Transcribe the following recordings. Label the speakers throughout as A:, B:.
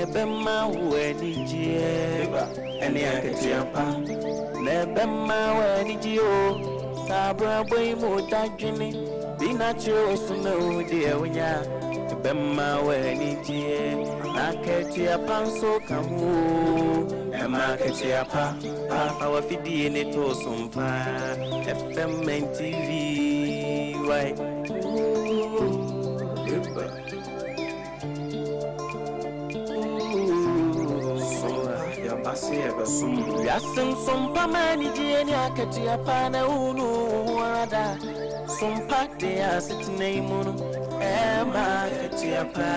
A: ɛbɛma wo anigyeɛ ɛne akatua pa na ɛbɛma wo anigyeɛ o saa abrabɔ yi mu dadwene bi na kyerɛ wo so na wo deɛ wonya ɛbɛma wo anigyeɛ na akatua pa nso ka ho o ɛma akatua pa pa fa w'afidie ne to so mpa FM and TV why Wiase nsompa ma anigyeɛ ne akatua pa na wonu wo ho ara da sompa de asetena yi mu no ɛma akatua pa.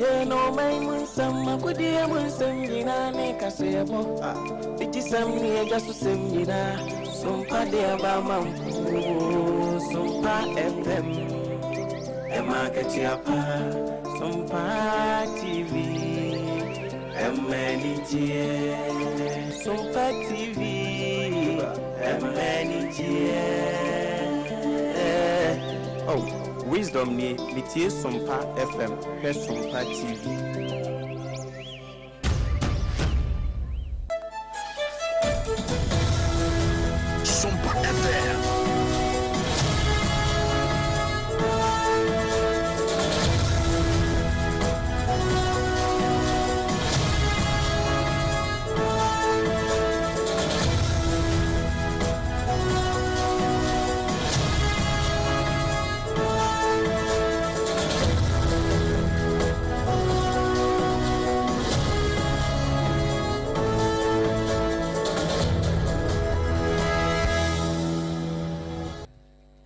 A: Yɛn ɔman mu nsɛm akodie mu nsɛm nyinaa ne kaseɛbɔ bigyesɛm ne agya so sɛm nyinaa sompa de aba ma mpo Sompa FM ɛma akatua pa Sompa TV ɛma anigyeɛ Sompa TV ɛma anigyeɛ.
B: Oh, Wisdom nie, metie Sompa FM, hwɛ Sompa TV.
C: Sompa FM.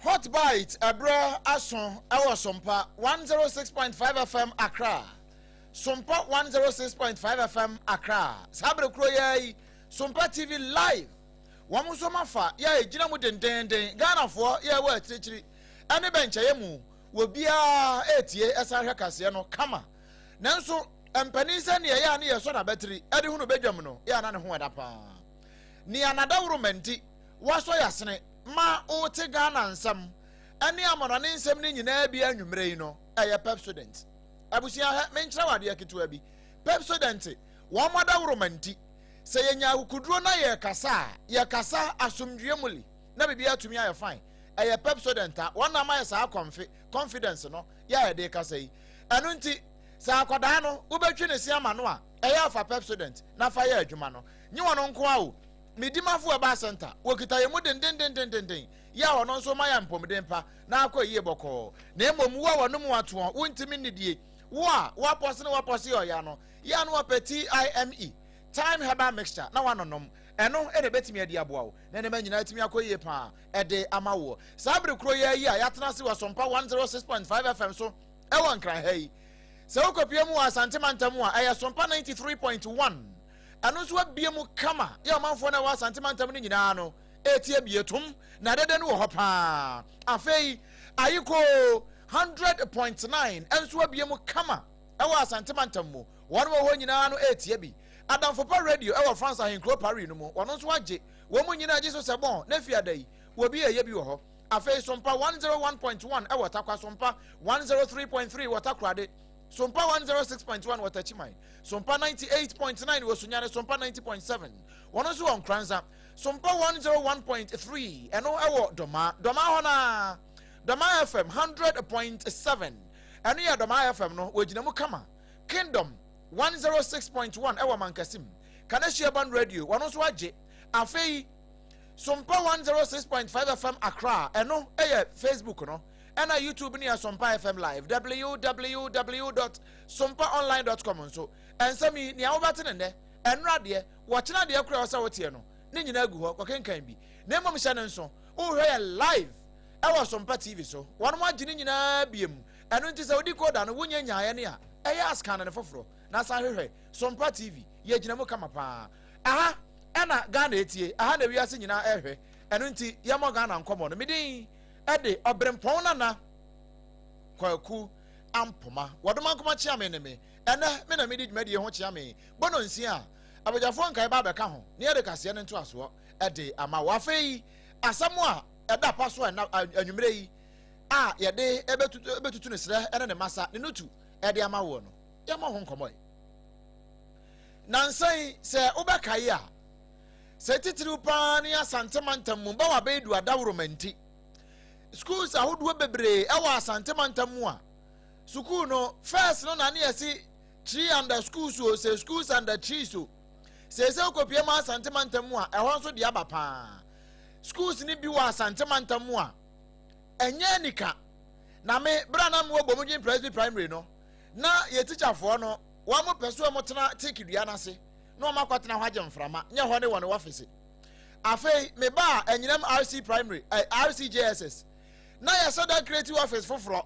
D: Hot Bite ɛberɛ aso ɛwɔ Sompa 106.5 FM Accra. Sompa 106.5 FM Accra. Saa bere kuro yɛ yi Sompa TV live. Wɔn nso ma fa yɛ a egyina mu dendenden Ghanafoɔ yɛ ɛwɔ akyirikyiri ɛne bɛnkyɛyɛ mu wɔ biara ɛretie ɛsan hwɛ kaseɛ no kama. Nanso mpanin sɛ nea ɛyɛ a ne yɛsɔ n'abatiri ɛde hunu badwam no yɛ a na ne ho ɛda paa. Nea n'adaworo nti wasɔ yasene ma wote Ghana nsɛm ɛne amanɔne nsɛm no nyinaa bi anwummerɛ yi no ɛyɛ Pepsodent. Abusua hɛ menkyerɛ wo adeɛ ketewa bi. Pepsodent wɔn adaworo nti sɛ yɛnya akukuduro na yɛkasa a yɛkasa asomdwie mu li na biribi atumi ayɛ fine. Ɛyɛ Pepsodent a wɔn na ama yɛ saa kɔnfe confidence no yɛ a yɛde kasa yi. Ɛno nti sɛ akwadaa no wobɛtwi ne se ama no a ɛyɛ afa Pepsodent na fa yɛ adwuma no. Nye wɔn nko a o Medimafo Herbal Center wɔkita yɛn mu dendendendenden yɛ a ɔno nso ma yɛ mpɔmuden pa na akɔ yie bɔkɔɔ. Na mmom wo a wɔnom atoɔ wontumi nnidie, wo a woapɔse ne woapɔse yɛ ɔya no, yɛ a na wapɛ TIME, Thyme Herbal Mixture, na woanonom. Ɛno na ɛbɛtumi adi aboa wo na nneɛma nyinaa atumi akɔ yie paa ɛde ama woɔ. Saa bere koro yi ara yi a yɛatena ase wɔ Sompa 106.5 FM so ɛwɔ Nkran ha yi, sɛ wokɔpue mu wɔ Asante mantam a, ɛyɛ Sompa 93.1. Ɛno nso abue mu kama yɛ ɔmanfoɔ no a ɛwɔ Asante mantam no nyinaa no ɛretie bie tom na dɛdɛ no wɔ hɔ paa. Afei Ayikoo 100.9 nso abue mu kama ɛwɔ Asante mantam mu. Wɔn wɔ hɔ nyinaa no ɛretie bi. Adamfo Pa Radio ɛwɔ France ahenkuro Paris no mu, wɔn nso agye wɔn mu nyinaa gye so sɛ bɔn na fiada yi wɔ bi ɛyɛ bi wɔ hɔ. Afei Sompa 101.1 ɛwɔ Tarkwa, Sompa 103.3 wɔ Takoradi, Sompa 106.1 wɔ Techiman, Sompa 98.9 wɔ Sunyani, Sompa 90.7 wɔn nso wɔ Nkoranza, Sompa 101.3 ɛno ɛwɔ Dɔmaa, Dɔmaa hɔ naa, Dɔmaa FM 100.7 ɛno yɛ Dɔmaa FM no wɔgyina mu kama, Kingdom 106.1 ɛwɔ Mankasim, Kaneshie Band Radio wɔn nso agye. Afei Sompa 106.5 FM Accra ɛno ɛyɛ Facebook no ɛna YouTube no yɛ Sompa FM Live www.sompaonline.com nso ɛnsɛm yi nea wobɛte ne nnɛ ɛnora deɛ wɔkyena deɛ kora ɛwɔ sɛ woteɛ no ne nyinaa gu hɔ kɔkenkan bi na mmom hyɛ no nso wohwɛ yɛ live ɛwɔ Sompa TV so wɔn agye ne nyinaa biem ɛno nti sɛ wodi koda no wonyɛ nyaeɛ ne a ɛyɛ ascan ne foforɔ na san hwehwɛ Sompa TV yɛgyina mu kama paa aha ɛna Ghana etie aha na wiase nyinaa ɛhwɛ ɛno nti yɛmmɔ Ghana nkɔmmɔ no medin ɛde ɔberempɔn nana Kwaku Ampoma wɔdoma nkoma kyea me ne me ɛnɛ me na medi dwumadie ho kyea me bono nsia a abadwafoɔ nkae ba abɛka ho ne yɛde kaseɛ no ntoasoɔ ɛde ama wo. Afei asɛm a ɛda pa so a anwummerɛ yi a yɛde ɛbɛtutu ɛbɛtutu ne serɛ ɛne ne masa ne nutu ɛde ama woɔ no, yɛmmɔ ho nkɔmmɔ yi. Nansa yi, sɛ wobɛkae a, sɛ titiriw paa ne Asante mantam mu Bawa Beidu adaworoma nti, schools ahodoɔ bebree ɛwɔ Asante mantam mu a, sukuu no, first no na ne yɛse tree under schools o, sɛ schools under trees o. Seesei wokɔpie ma Asante mantam mu a, ɛhɔ nso de aba paa. Schools no bi wɔ Asante mantam mu a, ɛnyɛ anika. Na me, berɛ a na mewɔ Bomudwen Presby Primary no, na yɛ tikyafoɔ no, wɔn pɛ so wɔn tena teak dua no ase na wɔn akɔtena hɔ agye mframa, nyɛ hɔ ne wɔn wɔfese. Afei, mebaa Anyinam RC Primary, eh, RCJSS, na yɛsɛ da creative office foforɔ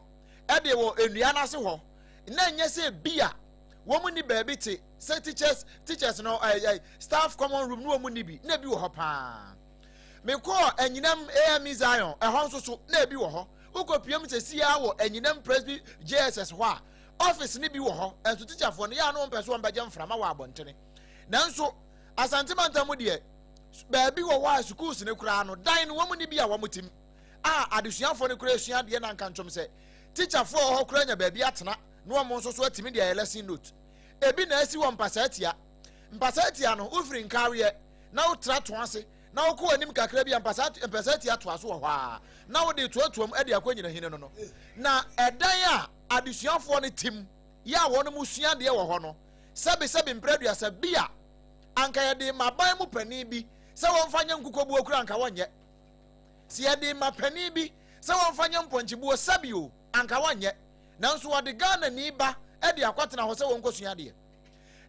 D: ɛde wɔ nnua no ase hɔ. Na ɛnyɛ sɛ bi a wɔn ni baabi te sɛ teachers teachers no eh, eh, staff common room no wɔn ni bi, na ebi wɔ hɔ paa. Mekɔɔ Anyinam AME Zion, ɛhɔ nso so, na ebi wɔ hɔ. Wokɔpiem sɛsi ara wɔ Anyinam Presby JSS hɔ a, office no bi wɔ hɔ, nso tikyafoɔ no, yɛ a na wɔmpɛ so wɔmbɛgye mframa wɔ abɔntene. Nanso, Asante mantam mu deɛ, baabi wɔ hɔ a schools no koraa no, dan no wɔn ni bi a wɔn tim a adesuafoɔ no koraa sua adeɛ na nka ntwom sɛ tikyafoɔ wɔ hɔ koraa nya baabi atena na wɔn nso so atumi de ayɛ lesson note. Ebi na asi wɔ Mpasaa Tia. Mpasaa Tia no, wofiri Nkaweɛ na wotra to ase na wokɔ w'anim kakra bi a mpasaa mpasaa tia toa so wɔ hɔ ara na wode toatoam de akɔ nyinahini no no. Na ɛdan a adesuafoɔ no tim yɛ a wɔn mu sua adeɛ wɔ hɔ no, sɛbesɛbe mprɛ aduasa bi a anka yɛde ma aban mu panin bi sɛ wɔmfa nyɛ nkukobuo kora anka wɔnyɛ. Sɛ yɛde ma panin bi sɛ wɔmfa nyɛ mpɔnkyebuo sɛbi o anka wɔnyɛ. Nanso wɔde Ghanani ba de akɔtena hɔ sɛ wɔnkɔsua adeɛ.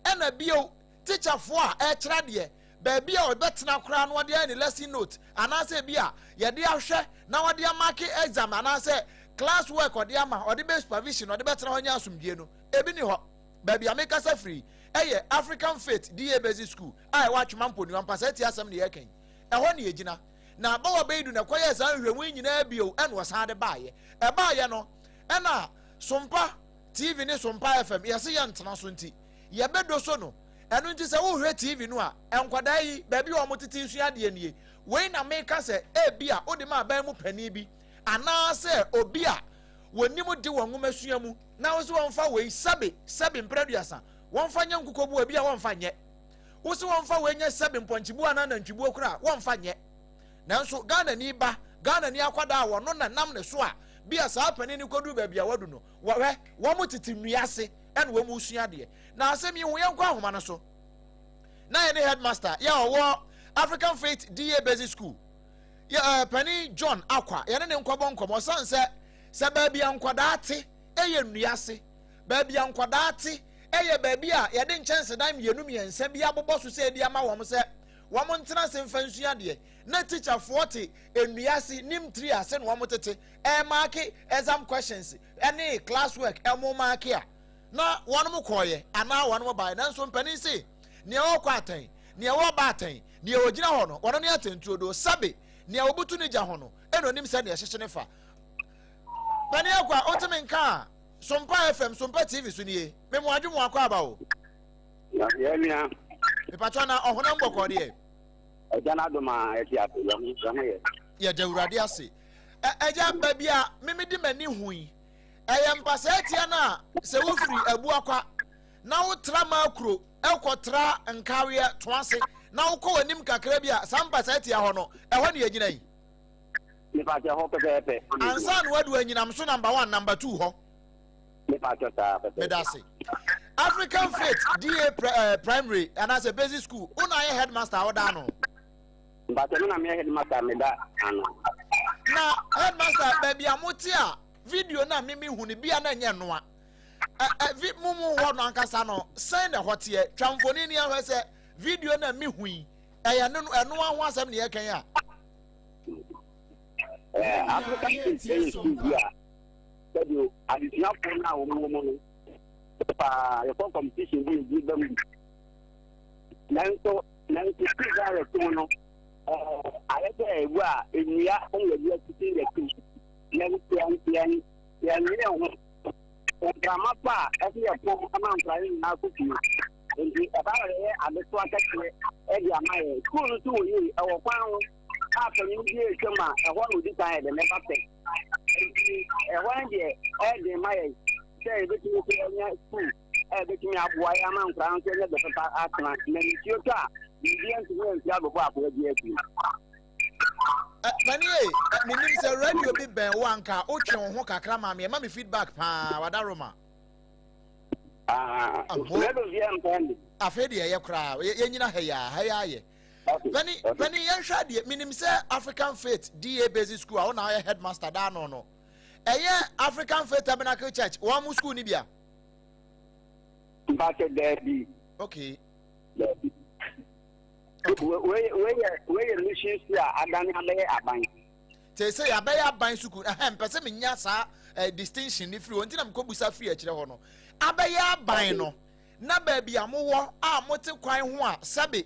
D: Ɛna bio, tikyafoɔ a ɛrekyerɛ adeɛ, baabi a ɔbɛtena koraa na ɔde ayɛ ne lesson note anaasɛ ebi a yɛde ahwɛ na ɔde amake exam anaasɛ class work ɔde ama ɔde bɛ supervision ɔde bɛtena hɔ nyɛ asomdwie no, ebi ni hɔ. Baabi a mekasa firi ɛyɛ African Faith DA Basic School a ɛwɔ Atwema Mponua Mpasaa ti asɛm na yɛreka yi. Ɛhɔ na yɛgyina. Na Bawa Beidu na ɛkɔyɛɛ saa nhwehwɛmu yi nyinaa bio ɛna ɔsan de baeɛ. Ɛbaeɛ no ɛna Sompa TV ne Sompa FM yɛse yɛntena so nti yɛbɛdɔ so no. Ɛno nti sɛ wohwɛ TV no a, nkwadaa yi, baabi a wɔtete sua adeɛ nie. Wei na meka sɛ ebia wode ma aban mu panin bi anaasɛ obi a wɔnim de wɔn nwomasua mu na wo sɛ wɔmfa wei sɛbe sɛbe mprɛ aduasa wɔmfa nyɛ nkukobuo, ebi a wɔmfa nyɛ. Wo sɛ wɔmfa wei nyɛ sɛbe mpɔnkyebuo anaa nantwibuo koraa a, wɔmfa nyɛ. Nanso Ghanani ba, Ghanani akwadaa a wɔno na nam ne so a bi a saa panin no kɔduru baabi a wadu no, wɔhwɛ, wɔn tete nnua ase ɛna wɔn resua adeɛ. Na asɛm yi ho yɛnkɔ ahoma no so na yɛne headmaster yɛ a ɔwɔ African Faith DA Basic School yɛ ɛɛ panin John Akwa yɛne ne nkɔbɔ nkɔmɔ san sɛ sɛ baabi a nkwadaa te ɛyɛ nnua ase, baabi a nkwadaa te ɛyɛ baabi a yɛde nkyɛnsedan mmienu mmiɛnsa bi abobɔ so sɛ ɛdi ama wɔn sɛ wɔn ntena ase mfa nsua adeɛ, na tikyafoɔ te nnua ase nim tiri ase na wɔn tete ɛɛmaake exam questions ɛne class work ɛmo maake a na wɔnom kɔɔeɛ anaa wɔnom baeɛ. Nanso mpanin se, nea ɔrekɔ atɛn, nea ɔreba atɛn, nea ɔgyina hɔ no, ɔno ne atɛntuo do. Sɛbe, nea ɔbutu ne gya ho no, ɛna onim sɛnea ɛhyehye ne fa. Panin Akwa, wotumi nka a, Sompa FM, Sompa TV so nie. Me mo adwo mo akɔ aba o.
E: Yɛ nua.
D: Mepatwa na ɔhonam bɔkɔɔ deɛ.
E: Ɛgya no adom a ɛte ase, yɛ ho yɛ.
D: Yɛda Awurade ase. Ɛgya, baabi a meme de m'ani hu yi, ɛyɛ mpasaa tia no a sɛ wofiri Abuakwa na wotra Makuro kɔtra Nkaweɛ to ase na wokɔ w'anim kakra bi a, saa mpasaa tia hɔ no, ɛhɔ ne yɛgyina yi.
E: Mepakyɛ hɔ pɛpɛɛpɛ.
D: Ansa na wadu Anyinam so number one, number two hɔ.
E: Mepakyɛ saa pɛpɛɛpɛ.
D: Meda ase. African Faith DA Primary anaasɛ Basic School, wo na ayɛ headmaster a woda ano?
E: Mepakyɛ me na meyɛ headmaster meda ano.
D: Na headmaster, baabi a mote a video no a mimi hu no bia na ɛnyɛ noa. Vi mu mu hɔ no ankasa no, sɛn na ɛhɔ teɛ? Twa mfoni ni ahwɛ sɛ video no a mehu yi, ɛyɛ no ɛnoa ho asɛm na yɛka yi a.
E: African Faith ɛyɛ sukuu bi a sɛdeɛ adesuafoɔ no a wɔn wɔ mu no paa yɛkɔ competition bi ebi ba mu bi. Nanso nanso sukuu bi a yɛte mu no ayɛ sɛ ewu a nnua ɛna yɛde asisi yɛte yɛn yɛn yɛn yɛn nyere ho mframa pa a ɛsɛ yɛ pɔn ama nkwadaa no nyinaa kɔ fie. Nti ɛba yɛ adesoa kɛseɛ ɛde ama yɛn. Sukuu no nso wɔ yie, ɛwɔ kwan ho a panyin bi retwam a ɛhɔ na odi kan yɛ dɛ na ɛba pɛ. Nti Ɛhɔ no deɛ ɛyɛ den ma yɛn sɛ yɛbɛtumi nso anya sukuu a ɛbɛtumi aboa yɛn ama nkwadaa nso anya bɛpɛpa atena na nsuo tɔ a biribi antumi amfiri abɛbɔ akoa bi akyi.
D: Pani e, menim sɛ radio bi bɛn wo anka wotwe wo ho kakra ma me ɛma me feedback paa wada Roma.
E: Ah, radio bi ampɛn de.
D: Afei deɛ ɛyɛ koraa yɛnyina ha yi a ha yi ayɛ. Pani pani yɛnhwɛ adeɛ menim sɛ African Faith DA Basic School a wo na ɔyɛ headmaster daa no no ɛyɛ African Faith Tabernacle Church wɔn mo school ni bia.
E: Mpakyɛ daabi.
D: Okay.
E: Daabi. Wei yɛ mission school a adane abɛyɛ aban.
D: Te sɛ yɛabɛyɛ aban sukuu ɛhɛn mpɛ sɛ menya saa eh, distinction ne firi hɔ nti na mekɔbusa firi akyirɛ hɔ no abɛyɛ aban no na baabi a mowɔ a mote kwan ho a sɛbe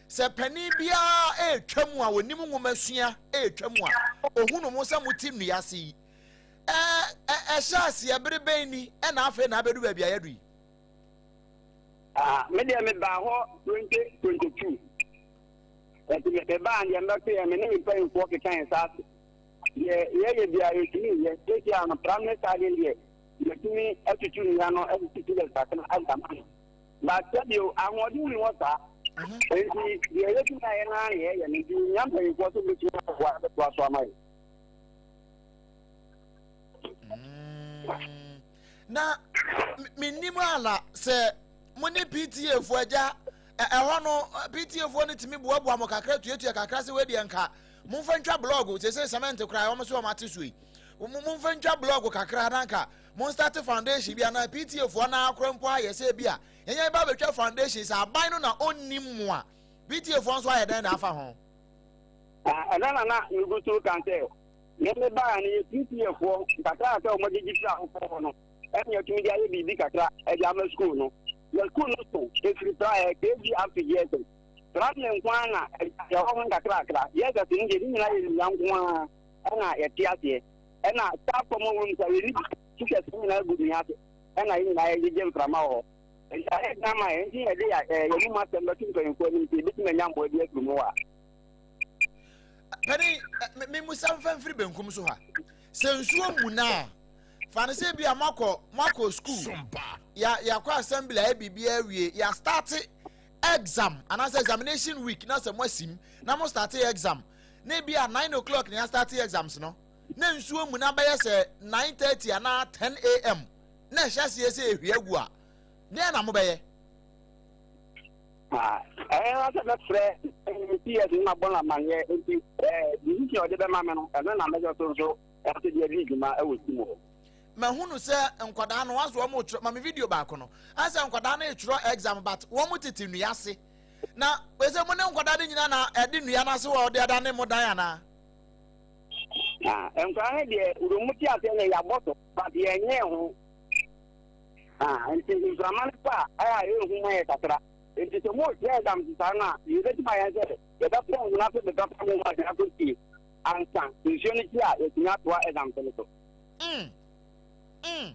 D: sɛ panin biara ɛretwa mu a wɔnim nwoma sua ɛretwa mu a ɔhunu mo sɛ mote nnua ase yi ɛhyɛ aseɛ bere bɛn ni ɛna afei na abɛdu baabi a yɛadu yi.
E: Ah, me deɛ mebaa hɔ 2022. Nti mebaa deɛ mbɛto yɛ me ne me mpanyinfoɔ keka yɛn nsa ase. Deɛ yɛyɛ biara yɛtumi yɛ. Seesei ano primary side deɛ yɛtumi atutu nnua no asisi pillars kakra agya ma no. But sɛdeɛ ahoɔden nni hɔ saa. Mhm. Nti deɛ yɛtumi ayɛ no ara na yɛyɛ no nti yɛhia mpanyinfoɔ sɛ wɔbɛtumi aboa bɛtoa so ama yɛ.
D: Mm. Na mennim ala sɛ mo ne PTA foɔ agya ɛhɔ no PTA foɔ no tumi boaboa mo kakra tuatua kakra sɛ wɔadi nka momfa ntwa blɔg sɛ sɛ cement koraa wɔn so wɔn ate so yi momfa ntwa blɔg kakra na nka mo start foundation bi anaa PTA foɔ no akora mpo ayɛ sɛ bi a yɛn ba bɛtwa foundation sɛ aban no na ɔnnim mo a PTA foɔ nso ayɛ dɛn na afa ho.
E: Ɛna na na megu so kan sɛ Me me baa no yɛ PTA foɔ kakra sɛ wɔn gyegye firi awofoɔ hɔ no ɛna yɛtumi de ayɛ biribi kakra ɛde ama sukuu no na sukuu no so efiri pra ɛ KG up to JSS primary nko ara na yɛwɔ ho nkakrakra JSS no deɛ ne nyinaa yɛ nnua nko ara ɛna yɛte aseɛ ɛna staff common room sɛ yɛni teachers no nyinaa gu nnua ase ɛna yɛn nyinaa yɛgyegye mframa wɔ hɔ nti ayɛ dan ma yɛn nti yɛde yɛn mu asɛm bɛto mpanyinfoɔ anim sɛ yɛbɛtumi anya mmoa bi afiri mu hɔ a.
D: Panin, memusa mfa mfiri benkum so ha. Sɛ nsuo mu no a, fa no sɛ bi a moakɔ moakɔ school, ya yɛakɔ assembly ayɛ biribi awie, yɛastarte exam anaasɛ examination week na sɛ moasim na mo starte exam na ebi a 9 o'clock na yɛastarte exams no na nsuo mu no abɛyɛ sɛ 9:30 anaa 10 am na ɛhyɛ aseɛ sɛ ehwie agu a, deɛ na mobɛyɛ?
E: Ɛyɛ na sɛ mɛfrɛ PS no mabɔ no amanneɛ nti decision a ɔde bɛma me no ɛno na mɛhwɛ so nso ɛnso de adi dwuma wɔ sukuu mu hɔ.
D: Mahunu sɛ nkwadaa no asɛ wɔn retwerɛ ma me video baako no asɛ nkwadaa no retwerɛ exam but wɔn tete nnua ase na ɛsɛ mo ne nkwadaa no nyinaa na ɛde nnua no ase wɔ ɔde ada ne mo dan anaa.
E: Nkwadaa no deɛ wɔn ti aseɛ no yɛabɔ so but yɛnyɛ ho. Ah, nti mframa no fa a, ɛyɛ a ɛyɛ hu ma yɛ kakra. Nti sɛ morekyerɛ exams saa no a, deɛ yɛbɛtumi ayɛ ne sɛ yɛbɛpɔn ho na afei bɛbɛfa mo ho adwene akɔ fie ansa nsuo no kyi a yɛatumi atoa exams no so.
D: Mm. Mm.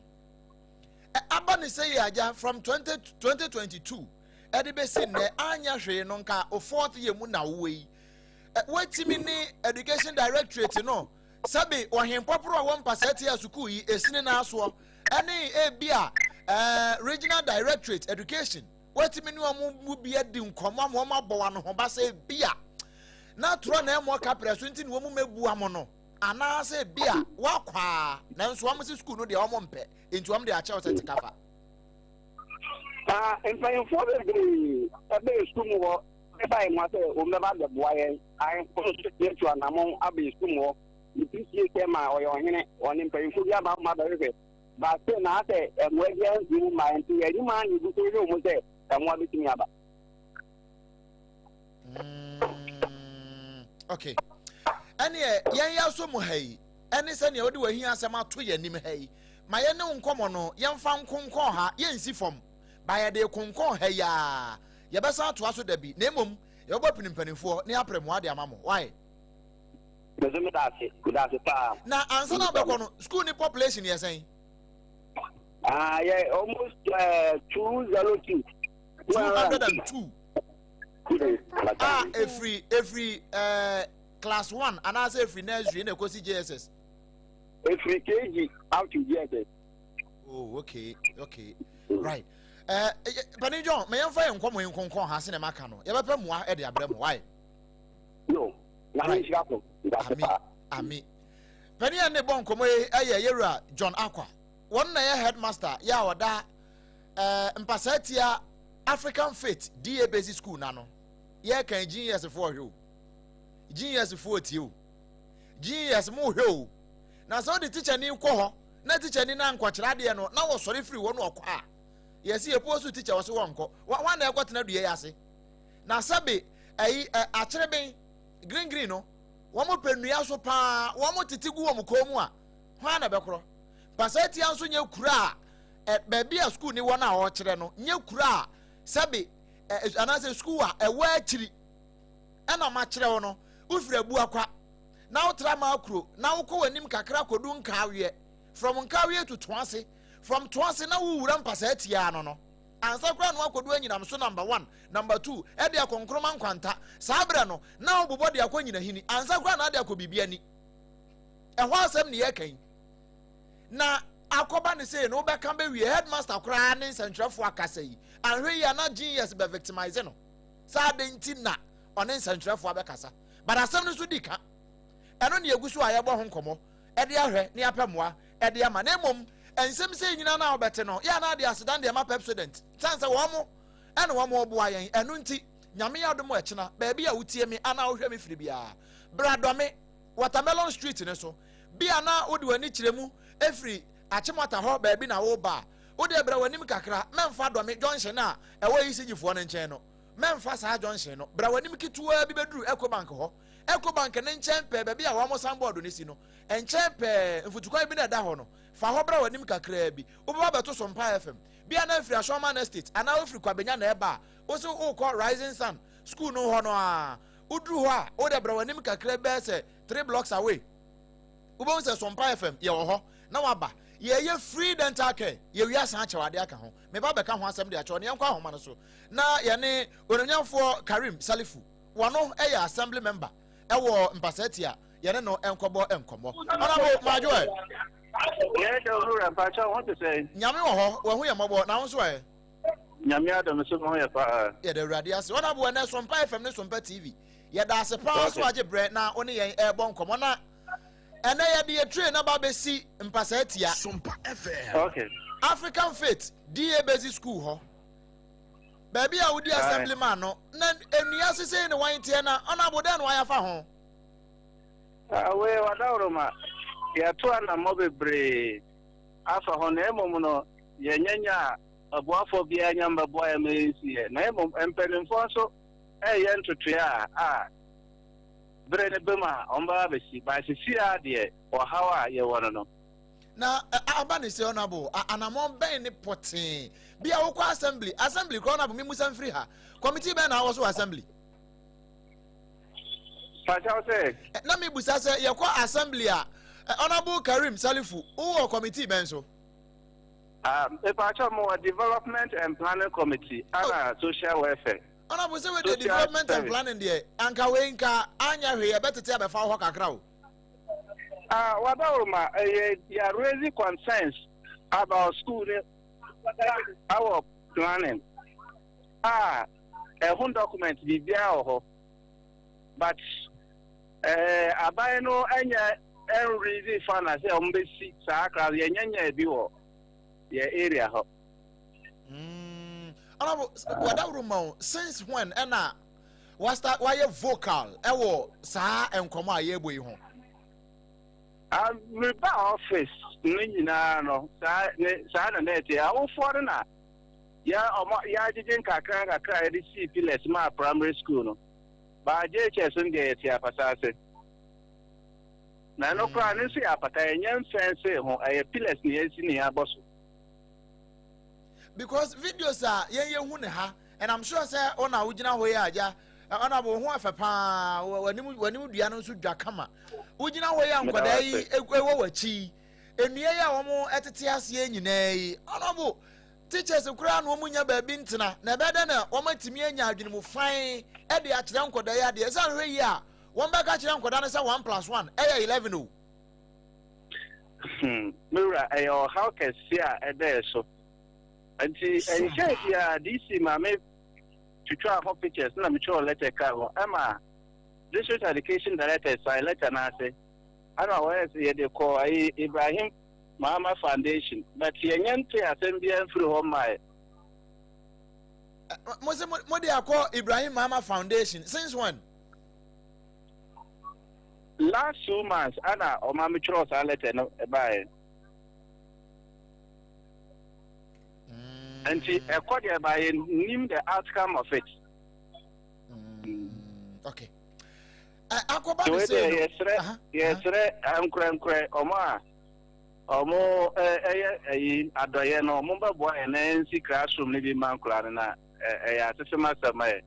D: Aba ne sɛ yɛ agya from 20, 2022 ɛde bɛsi nnɛ anyɛ hwee no nka o fourth year mu na wowɔ yi. Woatumi ne education directorate no sɛbe ɔhempɔporɔ a wɔ mpasaa tia sukuu yi esini n'asoɔ ɛne ebia ɛɛ regional directorate education wɔatumi ne wɔn mu bi adi nkɔmɔ ama wɔn abɔ wɔn ano ho ba sɛ ebia na torɔ na ɛmɔ kaprɛ so nti na wɔn mɛbua mo no anaasɛ ebia wakɔ a nanso wɔn si sukuu no deɛ wɔn mpɛ nti wɔn de akyɛw sɛ te kafa.
E: Na mpanyinfoɔ bebree ɛbɛyɛ sukuu mu hɔ ɛba yɛn mu asɛ wɔn bɛba abɛboa yɛn ahemfo nso yɛtu anamɔn abɛyɛ sukuu mu hɔ. Ne piesie sɛ ma ɔyɛ ɔhene, ɔne mpanyimfo bi aba ma bɛhwehwɛ. But still na asɛ mmoa biara mfiri mu mmaeɛ nti yɛn anim ara na yɛgu so rehwɛ wɔn sɛ mmoa bɛtumi aba.
D: Okay. Ɛneɛ yɛn yɛ aso mu ha yi ɛne sɛnea wode w'ahia asɛm ato yɛn anim ha yi ma yɛne wo nkɔmmɔ no yɛmfa nkonkɔn ha yɛnsi fam ba yɛde konkɔn ha yi a yɛbɛsan atoa so da bi na mmom yɛbɛbɔ pini mpanimfoɔ ne apere mmoa de ama mo wae.
E: Mese meda ase, meda ase paa.
D: Na ansa na wobɛkɔ no, school ni population yɛ sɛn?
E: Ah, yɛ almost 202.
D: 202. Ah, efiri efiri uh, class one anaasɛ efiri nursery na ekosi JSS.
E: Ɛfiri KG up to JSS.
D: Oh, okay. Right. Panin John, ma yɛmfa yɛn nkɔmmɔ yi nkonkɔn ha sɛnea maka no. Yɛbɛpɛ mmoa de abrɛ mo. Why?
E: Yo, na me nhyira so.
D: Ami, ami. Panin a ne bɔ nkɔmmɔ yi yɛ Yɛwura John Akwa. Wɔn na yɛ headmaster yɛ a ɔda Mpasaa Tia African Faith DA Basic School n'ano. Yɛka GES foɔ hwɛ o. GES foɔ tie o. GES mo hwɛ o. Na sɛ wode tikyani kɔ hɔ na tikyani no ankɔkyerɛ adeɛ no na wɔsɔre firi hɔ no ɔkɔ a, yɛsi yɛpuo so tikya wɔ so wɔnkɔ. Wɔn na ɛkɔtena dua yi ase. Na sɛbe ɛyi ɛ akyereben green green no wɔn pɛ nnua so paa, wɔn tete gu wɔn kɔn mu a, hwan na ɛbɛkorɔ? Mpasatia nso nyɛ kura a ɛ baabi a sukuu ni wɔ no a ɔrekyerɛ no nyɛ kura a sɛbe ɛ anaasɛ sukuu a ɛwɔ akyiri ɛna makyerɛ wo no. Wofiri Abuakwa na wotra Makuro na wokɔ w'anim kakra kɔdu Nkaweɛ, from Nkaweɛ to Toase, from Toase na wowura Mpasatia no no ansa koraa na woakɔdu Anyinam so number one, number two ɛde akɔ Nkroma Nkwanta. Saa berɛ no na wobobɔ de akɔ Nyinahini ansa koraa na ade akɔ biribi ani. Ɛhɔ asɛm ne yɛka yi. Na akɔba ne sei no wobɛka bɛwie headmaster koraa ne nsɛntwerɛfoɔ akasa yi anhwɛ yi a na genius bɛ victimize no sɛ adɛn nti na ɔne nsɛntwerɛfoɔ abɛkasa, but asɛm no nso di ka. Ɛno ne yɛgu so a yɛbɔ ho nkɔmmɔ ɛde ahwɛ ne apɛ mmoa ɛde ama. Na mmom nsɛm sɛ nyinaa no a wobɛte no yɛ anaa de asedan de ɛma Pepsodent sane sɛ wɔn mo ɛne wɔn mo boa yɛn. Ɛno nti Nyame yɛ adom ɛkyena baabi a wotie me anaa wohwɛ me firi biara, bra dɔ me Watermelon Street no so. Bi a na wode w'ani kyerɛ mu firi Achimota hɔ baabi na woreba a, wodeɛ bra w'anim kakra, mɛmfa Dɔme junction a ɛwɔ ECG foɔ no nkyɛn no, mɛmfa saa junction no, bra w'anim ketewaa bi bɛduru Ecobank hɔ. Ecobank no nkyɛn pɛɛ, baabi a wɔn signboard no si no nkyɛn pɛɛ, mfutukwan bi na ɛda hɔ no, fa hɔ bra w'anim kakraa bi, wobɛba abɛto Sompa FM. Bi a na wofiri Ashorman Estate anaa wofiri Kwabenya na ɛreba a, wose worekɔ Rising Sun School no hɔ no ara, woduru hɔ a, wode bra w'anim kakra bi bɛyɛ sɛ 3 blocks away. Wobɛhu sɛ Sompa FM yɛwɔ hɔ na waba. Yɛyɛ free dental care, yɛwie asan akyɛw adeɛ aka ho. Meba bɛka ho asɛm de akyɛw no, yɛnkɔ ahoma no so na yɛne Onimnyamfoɔ Karim Salifu, wɔno yɛ assembly member ɛwɔ Mpasatia, yɛne no nkɔbɔ nkɔmmɔ. Honorable Madwo ɛ?
F: Yɛ dɛ owura, mpakyɛw ho te sɛn?
D: Nyame wɔ hɔ, wahu yɛ mmɔbɔ, na wo nso ɛ?
F: Nyame adom so me ho yɛ paa.
D: Yɛda Awurade ase. Honorable, ɛnɛ Sompa FM ne Sompa TV, yɛda ase paa so agye brɛ na wo ne yɛn ɛrebɔ nkɔmmɔ na ɛnɛ yɛde yɛ train aba abɛsi Mpasaa Tia.
C: Sompa FM.
F: Okay.
D: African Faith DA Basic School hɔ. Baabi a wodi assembly man no, na nnua sesei ne wan teɛ na honorable dɛn na wayɛ afa ho?
F: Wei wadaworo ma yɛato anammɔ bebree afa ho, na mmom no yɛnyanya aboafoɔ biara nya mbɛboa yɛn ma yɛnsi yɛ, na mmom mpanimfoɔ nso ɛreyɛ ntotoeɛ a bere ne bɛm a wɔn bɛba abɛsi ba sisi a deɛ ɔhaw a yɛwɔ no.
D: Na aba ne sɛ honorable, anammɔn bɛn ne pɔtee bi a wokɔ assembly kora honorable memusa mfiri ha, committee bɛn na awɔ so wɔ assembly?
F: Pakyɛw sɛ?
D: Na mebusa sɛ yɛkɔ assembly a, Honorable Karim Salifu, wowɔ committee bɛn so?
F: Mepakyɛw mowɔ development and planning committee ana social welfare.
D: Honorable sɛ wei deɛ development and planning deɛ anka wei nka anyɛ hwee yɛbɛtete abɛfa wo hɔ kakra o.
F: Wadaworo ma ɛyɛ yɛ raise concerns about school ne our planning a ɛho document biribiara wɔ hɔ, but aban no ɛnyɛ ɛnrezi fa na sɛ wɔn bɛsi saa class yɛnyɛnyɛ bi wɔ yɛ area hɔ.
D: Honorable wadaworo ma o, since when ɛna wasta wayɛ vocal ɛwɔ saa nkɔmɔ a yɛrebɔ yi ho?
F: Meba office no nyinaa no saa ne saa na na ɛte. Awofoɔ no na yɛ ɔmo yɛagyegye nkakra nkakra a yɛde sii pillars maa primary school no. Baa JHS no deɛ yɛte apata ase. Na ɛno koraa ne nso yɛ apata, yɛnyɛ mfɛnse ho, ɛyɛ pillars na yɛasi ne yɛabɔ so.
D: Because videos a yɛn yɛ hu ne ha, and I'm sure sɛ ɔna wogyina hɔ yi agya, ɔna bo ho afɛ paa, w'anim w'anim dua no nso dwa kama. Wogyina hɔ yi a nkwadaa yi ɛwɔ w'akyi yi, nnua yi a wɔn ɛtete aseɛ nyinaa yi, ɔna bo teachers koraa na wɔn nya baabi ntena, na ɛbɛyɛ dɛ na wɔn atumi anya adwene mu fan ɛde akyerɛ nkwadaa yi adeɛ. Ɛsɛ ahwɛ yi a wɔn bɛka kyerɛ nkwadaa no sɛ 1 plus 1 ɛyɛ 11 o.
F: Me wura, ɛyɛ ɔhaw kɛse a ɛda yɛ so. Nti ɛnkyɛe biara DC ma me twitwaa ho pictures na metwerɛw letter kaa ho ɛma District Education Director sign letter no ase ɛna wɔyɛ sɛ yɛde kɔɔ ayi Ibrahim Mahama Foundation, but yɛnyɛ nte asɛm biara mfiri hɔ mmaeɛ.
D: Mo se mo de akɔ Ibrahim Mahama Foundation since when?
F: Last 2 months ana ɔma me twerɛ saa letter no ɛbaeɛ. Nti ɛkɔ deɛ ba yɛ nim the outcome of it.
D: Okay. Akɔba ne sɛ
F: no. Yɛsrɛ yɛsrɛ nkorɛnkorɛ ɔmo a ɔmo ɛyɛ ɛyi adɔyɛ no, ɔmo bɛboa yɛn na yɛnsi classroom no bi ma nkora no, na ɛyɛ asesem asɛm ayɛ.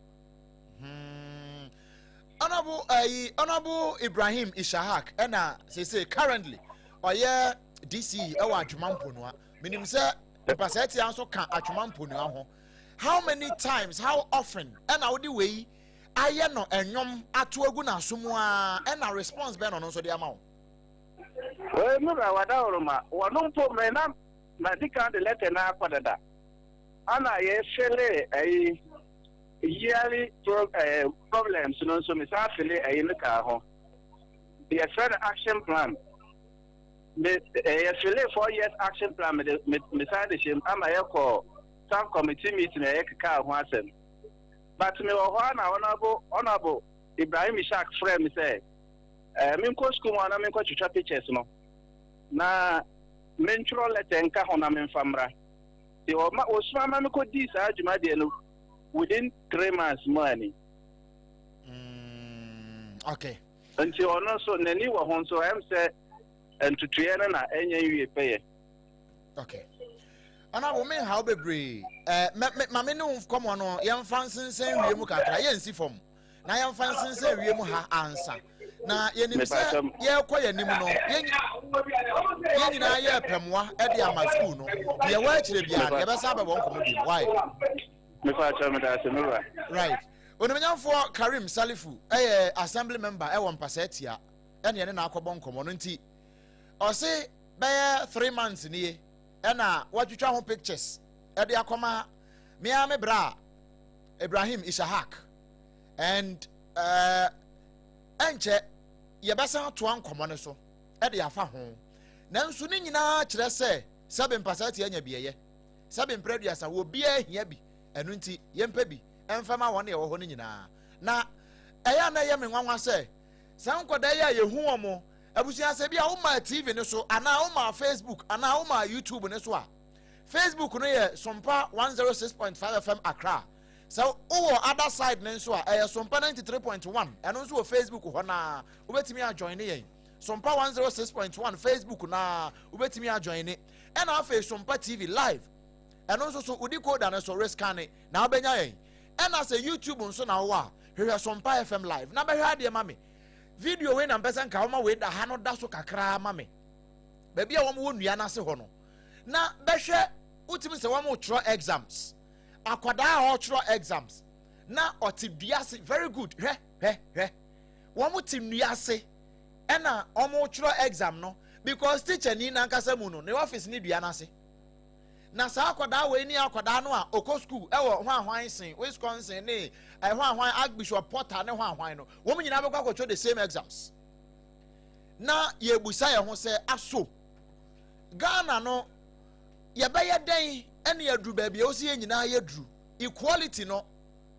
D: Honorable ɛyi, Honorable Ibrahim Ishahak ɛna sese currently ɔyɛ DCE ɛwɔ Atwima Mponua. Menim sɛ Mpasɛɛtia nso ka Atwima Mponua ho. How many times, how often ɛna wode wei ayɛ no ɛnwom ato agu n'aso mu a, ɛna response bɛn na ɔno nso de ama wo?
F: Wei mu na wadaworo ma wɔno mpo mɛ na madi kan de letter na akɔ dada ana yɛfele ɛyi yearly problems no nso, mesan fele ɛyi no kaa ho, yɛfrɛ no action plan. Me yɛfele 4 years action plan, mede me mesan de hyɛ mu ama yɛkɔ sub committee meeting a yɛkeka ho asɛm, but mewɔ hɔ a na Honorable Ibrahim Ishak frɛ me sɛ menkɔ school mu a na menkɔ twitwa pictures no na mentwerɛ letter nka ho na memfa mmra. Nti ɔma osuma ma mekɔ dii saa dwumadeɛ no within 3 months mu ani. Nti ɔno nso n'ani wɔ ho nso, ɛm sɛ ntutuɛ no na ɛnyɛ nwie pɛyɛ.
D: Okay, Honorable, me nhaw bebree mɛ mɛ maame ne wo kɔmɔ no, yɛmfa nsensɛn wie mu kakra, yɛnsi fam na yɛmfa nsensɛn wie mu ha ansa na yɛnim sɛ yɛrekɔ yɛn anim no, yɛn nyinaa yɛ pɛmoa de ama school no deɛ ɛwɔ akyire biara no, yɛbɛsa abɛbɔ nkɔmmɔ bi why.
F: Mepa kyɛw, meda ase, me wura.
D: Right, Onimnyamfoɔ Karim Salifu ɛyɛ assembly member ɛwɔ Mpasɛɛ Tia, ɛne ɛne na akɔbɔ nkɔmmɔ no. Nti ɔse bɛyɛ 3 months nie ɛna watwitwa ho pictures ɛde akɔma mea me bra Ibrahim Ishahak, and ɛnkyɛ yɛbɛsan atoa nkɔmmɔ no so ɛde afa ho. Nanso ne nyinaa kyerɛ sɛ sɛbe Mpasɛɛ Tia anya biɛyɛ sɛbe mprɛ 30 wɔ biara hia bi. Ɛno nti yɛmpɛ bi ɛmfɛma wɔn a ɛwɔ hɔ no nyinaa. Na ɛyɛ a na ɛyɛ me nwanwa sɛ saa nkɔdaa yi a yɛhu wɔn mo abusua sɛ bi a woma TV no so anaa woma Facebook anaa woma YouTube no so a, Facebook no yɛ Sompa 106.5 FM Accra. Sɛ wowɔ other side no nso a, ɛyɛ Sompa 93.1. Ɛno nso wɔ Facebook hɔ naa wobɛtumi ajoin ne yɛn. Sompa 106.1 Facebook naa wobɛtumi ajoin ne. Ɛna afei Sompa TV live, ɛno nso so wodi koda no so rescan na wobɛnya yɛn. Ɛna sɛ YouTube nso na wowɔ a, hwehwɛ Sompa FM live na bɛhwɛ adeɛ ma me. Video wei na mpɛ sɛ nka woma wei da ha no da so kakraa ma me, baabi a wɔn wɔ nnua n'ase hɔ no, na bɛhwɛ. Wotumi sɛ wɔn twerɛ exams, akwadaa a ɔretwerɛ exams na ɔte dua ase. Very good. Hwɛ, hwɛ, hwɛ, wɔn te nnua ase ɛna wɔn twerɛ exam no because teacher ni nankasa mu no ne office ne dua n'ase. Na saa akwadaa wei ne akwadaa no a ɔkɔ school ɛwɔ hwanhwan sen Wisconsin ne ɛhwanhwan Archbishop Porter ne hwanhwan no, wɔn nyinaa bɛkɔ akɔtwerɛ the same exams. Na yɛbusa yɛn ho sɛ, aso Ghana no yɛbɛyɛ dɛn ɛne yɛduru baabi a wɔsi yɛn nyinaa yɛduru equality no,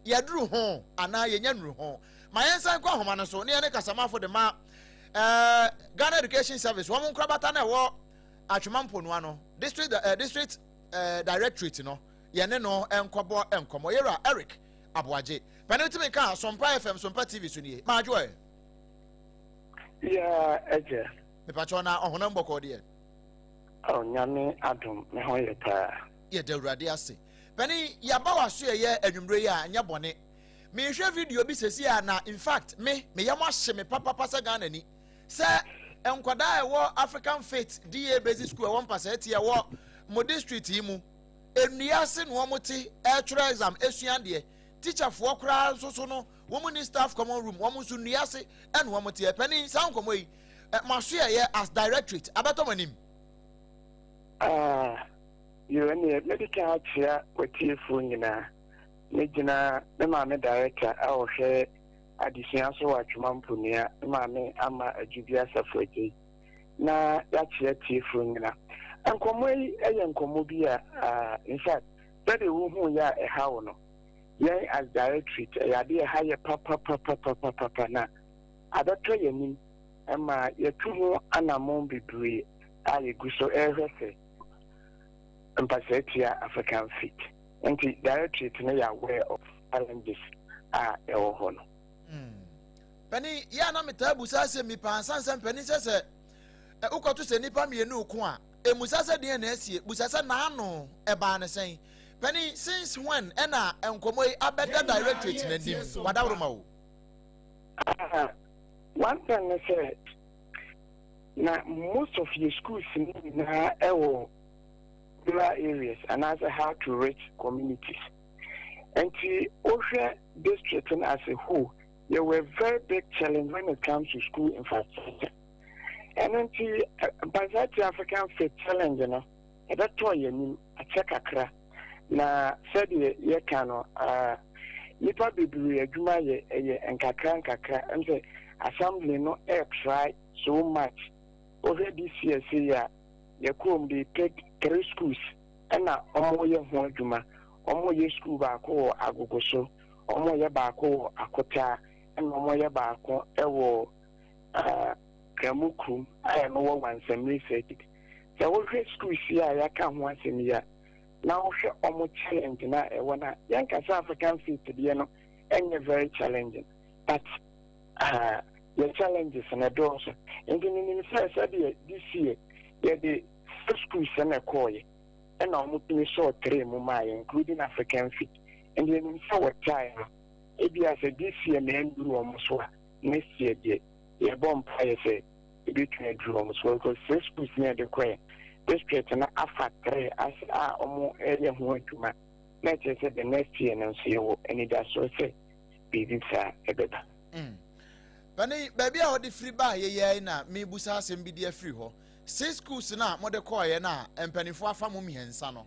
D: yɛduru ho anaa yɛnya nuru ho? Ma yɛn nsan kɔ ahoma no so ne yɛne kasamafo de ma Ghana Education Service wɔn nkorabata na ɛwɔ Atwima Mponua no district directorate no, yɛne no nkɔbɔ nkɔmɔ. Yɛwura Eric Aboagye panin tumi ka Sompa FM, Sompa TV so nie. Maadwo ɛ.
G: Ya ɛgya.
D: Mepakyɛw, na ɔhonam bɔkɔɔ deɛ?
G: Oh, Nyame adom, me ho yɛ paa.
D: Yɛda Awurade ase. Panin, yɛaba w'aso yɛyɛ anwummerɛ yi a nyɛ bɔne. Mehwɛ video bi sɛsi a na in fact me meyɛ mo ahye me papapa sɛ Ghana ni sɛ nkwadaa a ɛwɔ African Faith DA Basic School ɛwɔ Mpasɛɛ Ti ɛwɔ mo district yi mu, nnua ase na wɔn te ɛretwerɛ exam esua adeɛ. Teacherfoɔ koraa nso so no, wɔn ni staff common room, wɔn nso nnua ase ɛna wɔn te. Panin, saa nkɔmɔ yi mo aso yɛyɛ as directorate abɛtɔ mo anim?
G: Yo, ɛneɛ mɛdi kan akyea w'atiefoɔ nyinaa. Megyina me maame director a ɔhwɛ adesua so wɔ Atwoma Mponua, me maame Ama Adwubi Asafo Agyei, na yɛakyea atiefoɔ nyinaa. Nkɔmmɔ yi yɛ nkɔmmɔ bi a, in fact, sɛdeɛ wohuu yɛ a ɛha wo no, yɛn as directorate, ɛyɛ adeɛ ɛha yɛ papapapapapapa na abɛtɔ yɛn anim ma yɛatu ho anammɔn bebree a yɛgu so rehwɛ sɛ mpasaa tia African feet. Nti directorate no yɛ aware of challenges a ɛwɔ hɔ no.
D: Panin, yɛ a na metaa busa asɛm bi paa ansa sɛ mpanin sɛ sɛ wokɔto sɛ nnipa mmienu reko a, ɛmusa sɛ deɛn na asie, busa sɛ n'ano ɛbaa ne sɛn. Panin, since when ɛna nkɔmmɔ yi abɛda directorate no anim? Wadaworoma o.
G: Ah, one thing ne sɛ, na most of yɛ schools no nyinaa ɛwɔ rural areas anaasɛ hard to reach communities. Nti wohwɛ district no as a whole, yɛwɔ a very big challenge when it comes to school infrastructure. Ɛno nti Mpansati African Faith Challenge no ɛbɛtɔɔ yɛn anim akyɛ kakra. Na sɛdeɛ yɛka no, nnipa bebree adwuma yɛ ɛyɛ nkakra nkakra. Ɛm sɛ assembly no ɛretry so much. Wohwɛ this year sei a, yɛ kurom they picked three schools ɛna wɔyɛ ho adwuma. Wɔyɛ school baako wɔ Agogoso, wɔyɛ baako wɔ Akotaa, ɛna wɔyɛ baako wɔ Kramu kurom a ɛno wɔ Wansamire circuit. Sɛ wohwɛ schools yi a yɛaka ho asɛm yi a, na wohwɛ wɔn challenge no a ɛwɔ no a, yɛnka sɛ African faith deɛ no ɛnyɛ very challenging, but yɛ challenges no ɛdɔɔso. Nti menim sɛ sɛdeɛ this year yɛde six schools na ɛkɔɔyɛ, ɛna wɔtumi sɔɔ three mu maa yɛn, including African faith. Nti yɛnim sɛ wɔ time no, ebia sɛ this year na ɛnnuru wɔn so a, next year deɛ yɛbɔ mpaeɛ sɛ ebetumi aduru wɔn so because six schools na yɛde kɔɛ district no afa three ase a wɔreyɛ ho adwuma na ɛkyerɛ sɛ the next year no nso yɛwɔ anidasoɔ sɛ biribi saa ɛbɛba.
D: Panin, baabi a wɔde firi baa yɛyɛ na mebusa asɛm bi de afiri hɔ. Six schools no a mode kɔɔeɛ no a mpanimfoɔ afa mo mmiɛnsa no,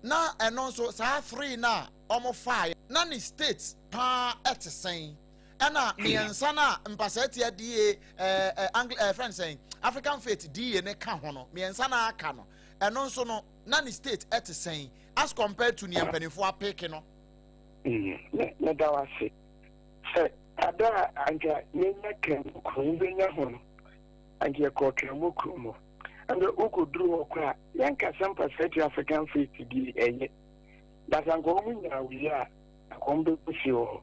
D: na ɛno nso saa three no a wɔfaeɛ na ne state paa ɛte sɛn? Ɛna mmiɛnsa no a mpasaa DA ɛɛ ɛ Angli ɛɛ fɛn sɛn African Faith DA ne ka ho no, mmiɛnsa no aka no, ɛno nso no na ne state ɛte sɛn as compared to nea mpanimfoɔ apeke no?
G: Meda wo ase sɛ ada a anka yɛnya Kramu kuro wobɛnya ho no, anka yɛkɔɔ Kramu kuro mu. Ɛnna wokɔduru hɔ kɔ a, yɛnkasa mfa saa African Faith di ɛyɛ. But anka wɔn nyaa wei a, anka wɔn bɛkɔ fie wɔ hɔ.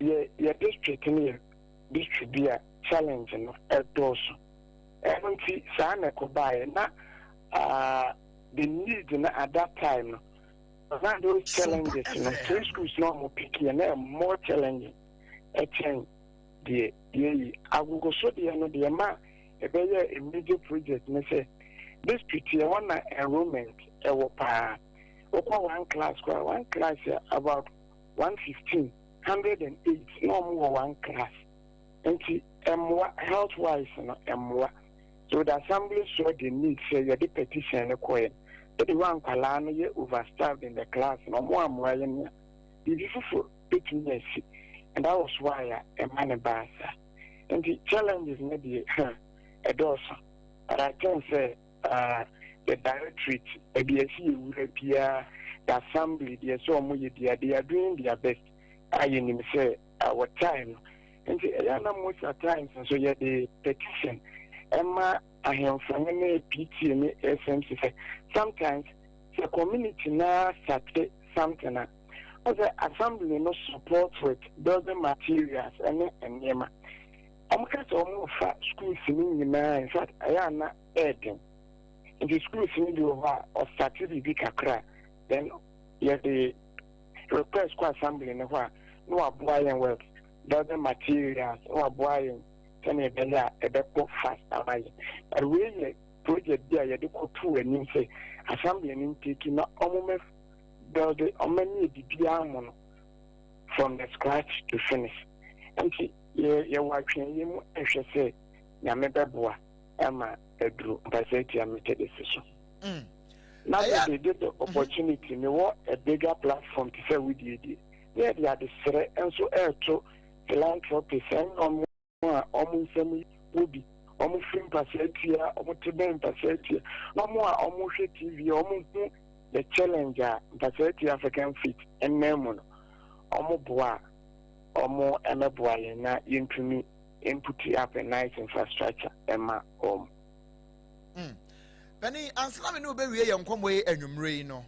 G: Yɛ yɛ district no yɛ district bi a challenge no ɛdɔɔso. Ɛno nti saa na ɛkɔbaeɛ na uh, the need no at that time no, na those challenges no, three schools na wɔn pick yɛ na more challenging ɛkyɛn deɛ yɛyi. Agogo so deɛ no deɛ ma ɛbɛyɛ a major project ne sɛ district yɛ hɔ na enrollment ɛwɔ paa. Wokɔ one class koraa, one class yɛ about 115, 108 na wɔn wɔ one class. Nti ɛmmoa health wise no ɛmmoa. So the assembly saw the need sɛ yɛde petition no kɔɛ. Ɛde hɔ a nkwalaa no yɛ overstaffed in the class na wɔn ammoa yɛn a biribi foforɔ bɛtumi asi. And that was why a ɛma ne baa saa. Nti challenges no deɛ ɛdɔɔso. But I think sɛ the directorate, baabi a ɛsi yɛ wura biara, the assembly deɛ sɛ wɔn yɛ biara, they are doing their best a yɛnim sɛ wɔ time no. Nti ɛyɛ na most at times nso yɛde petition ɛma ahemfo no ne PTA ne SMC sɛ sometimes sɛ community na start something a, ɔsɛ assembly no support with building materials ɛne nneɛma. Wɔn ka sɛ wɔn fa schools no nyinaa, in fact ɛyɛ ana ɛɛden. Nti schools no bi wɔ hɔ a ɔstarte biribi kakra, then yɛde request kɔ assembly no hɔ a na waboa yɛn with building materials, na waboa yɛn sɛnea ɛbɛyɛ a ɛbɛkɔ fast ama yɛn. But wei yɛ project bi a yɛde kɔtoo anim sɛ assembly no ntake na wɔn mɛ build, wɔn mɛ ne biribiara mo no from the scratch to finish. Nti yɛ yɛwɔ atwɛnyɛ mu ɛhwɛ sɛ Nyame bɛboa ɛma aduru mpasɛ atia Methodist so. Na mede de the opportunity mewɔ a bigger platform te sɛ wo deɛ die na yɛde adesrɛ nso ɛreto philanthropists ɛne wɔn a wɔn nsam wɔ bi, wɔn firi mpasaa tua, wɔn te bɛn mpasaa tua, na wɔn a wɔhwɛ TV a wɔn hu the challenge a mpasaa tua African faith ɛnam mu no, wɔn boa a wɔn ɛmɛboa yɛn na yɛntumi mputi up a nice infrastructure ɛma wɔn.
D: Panin, ansa na me ne wo bɛwie yɛn nkɔmmɔ yi anwummerɛ yi no,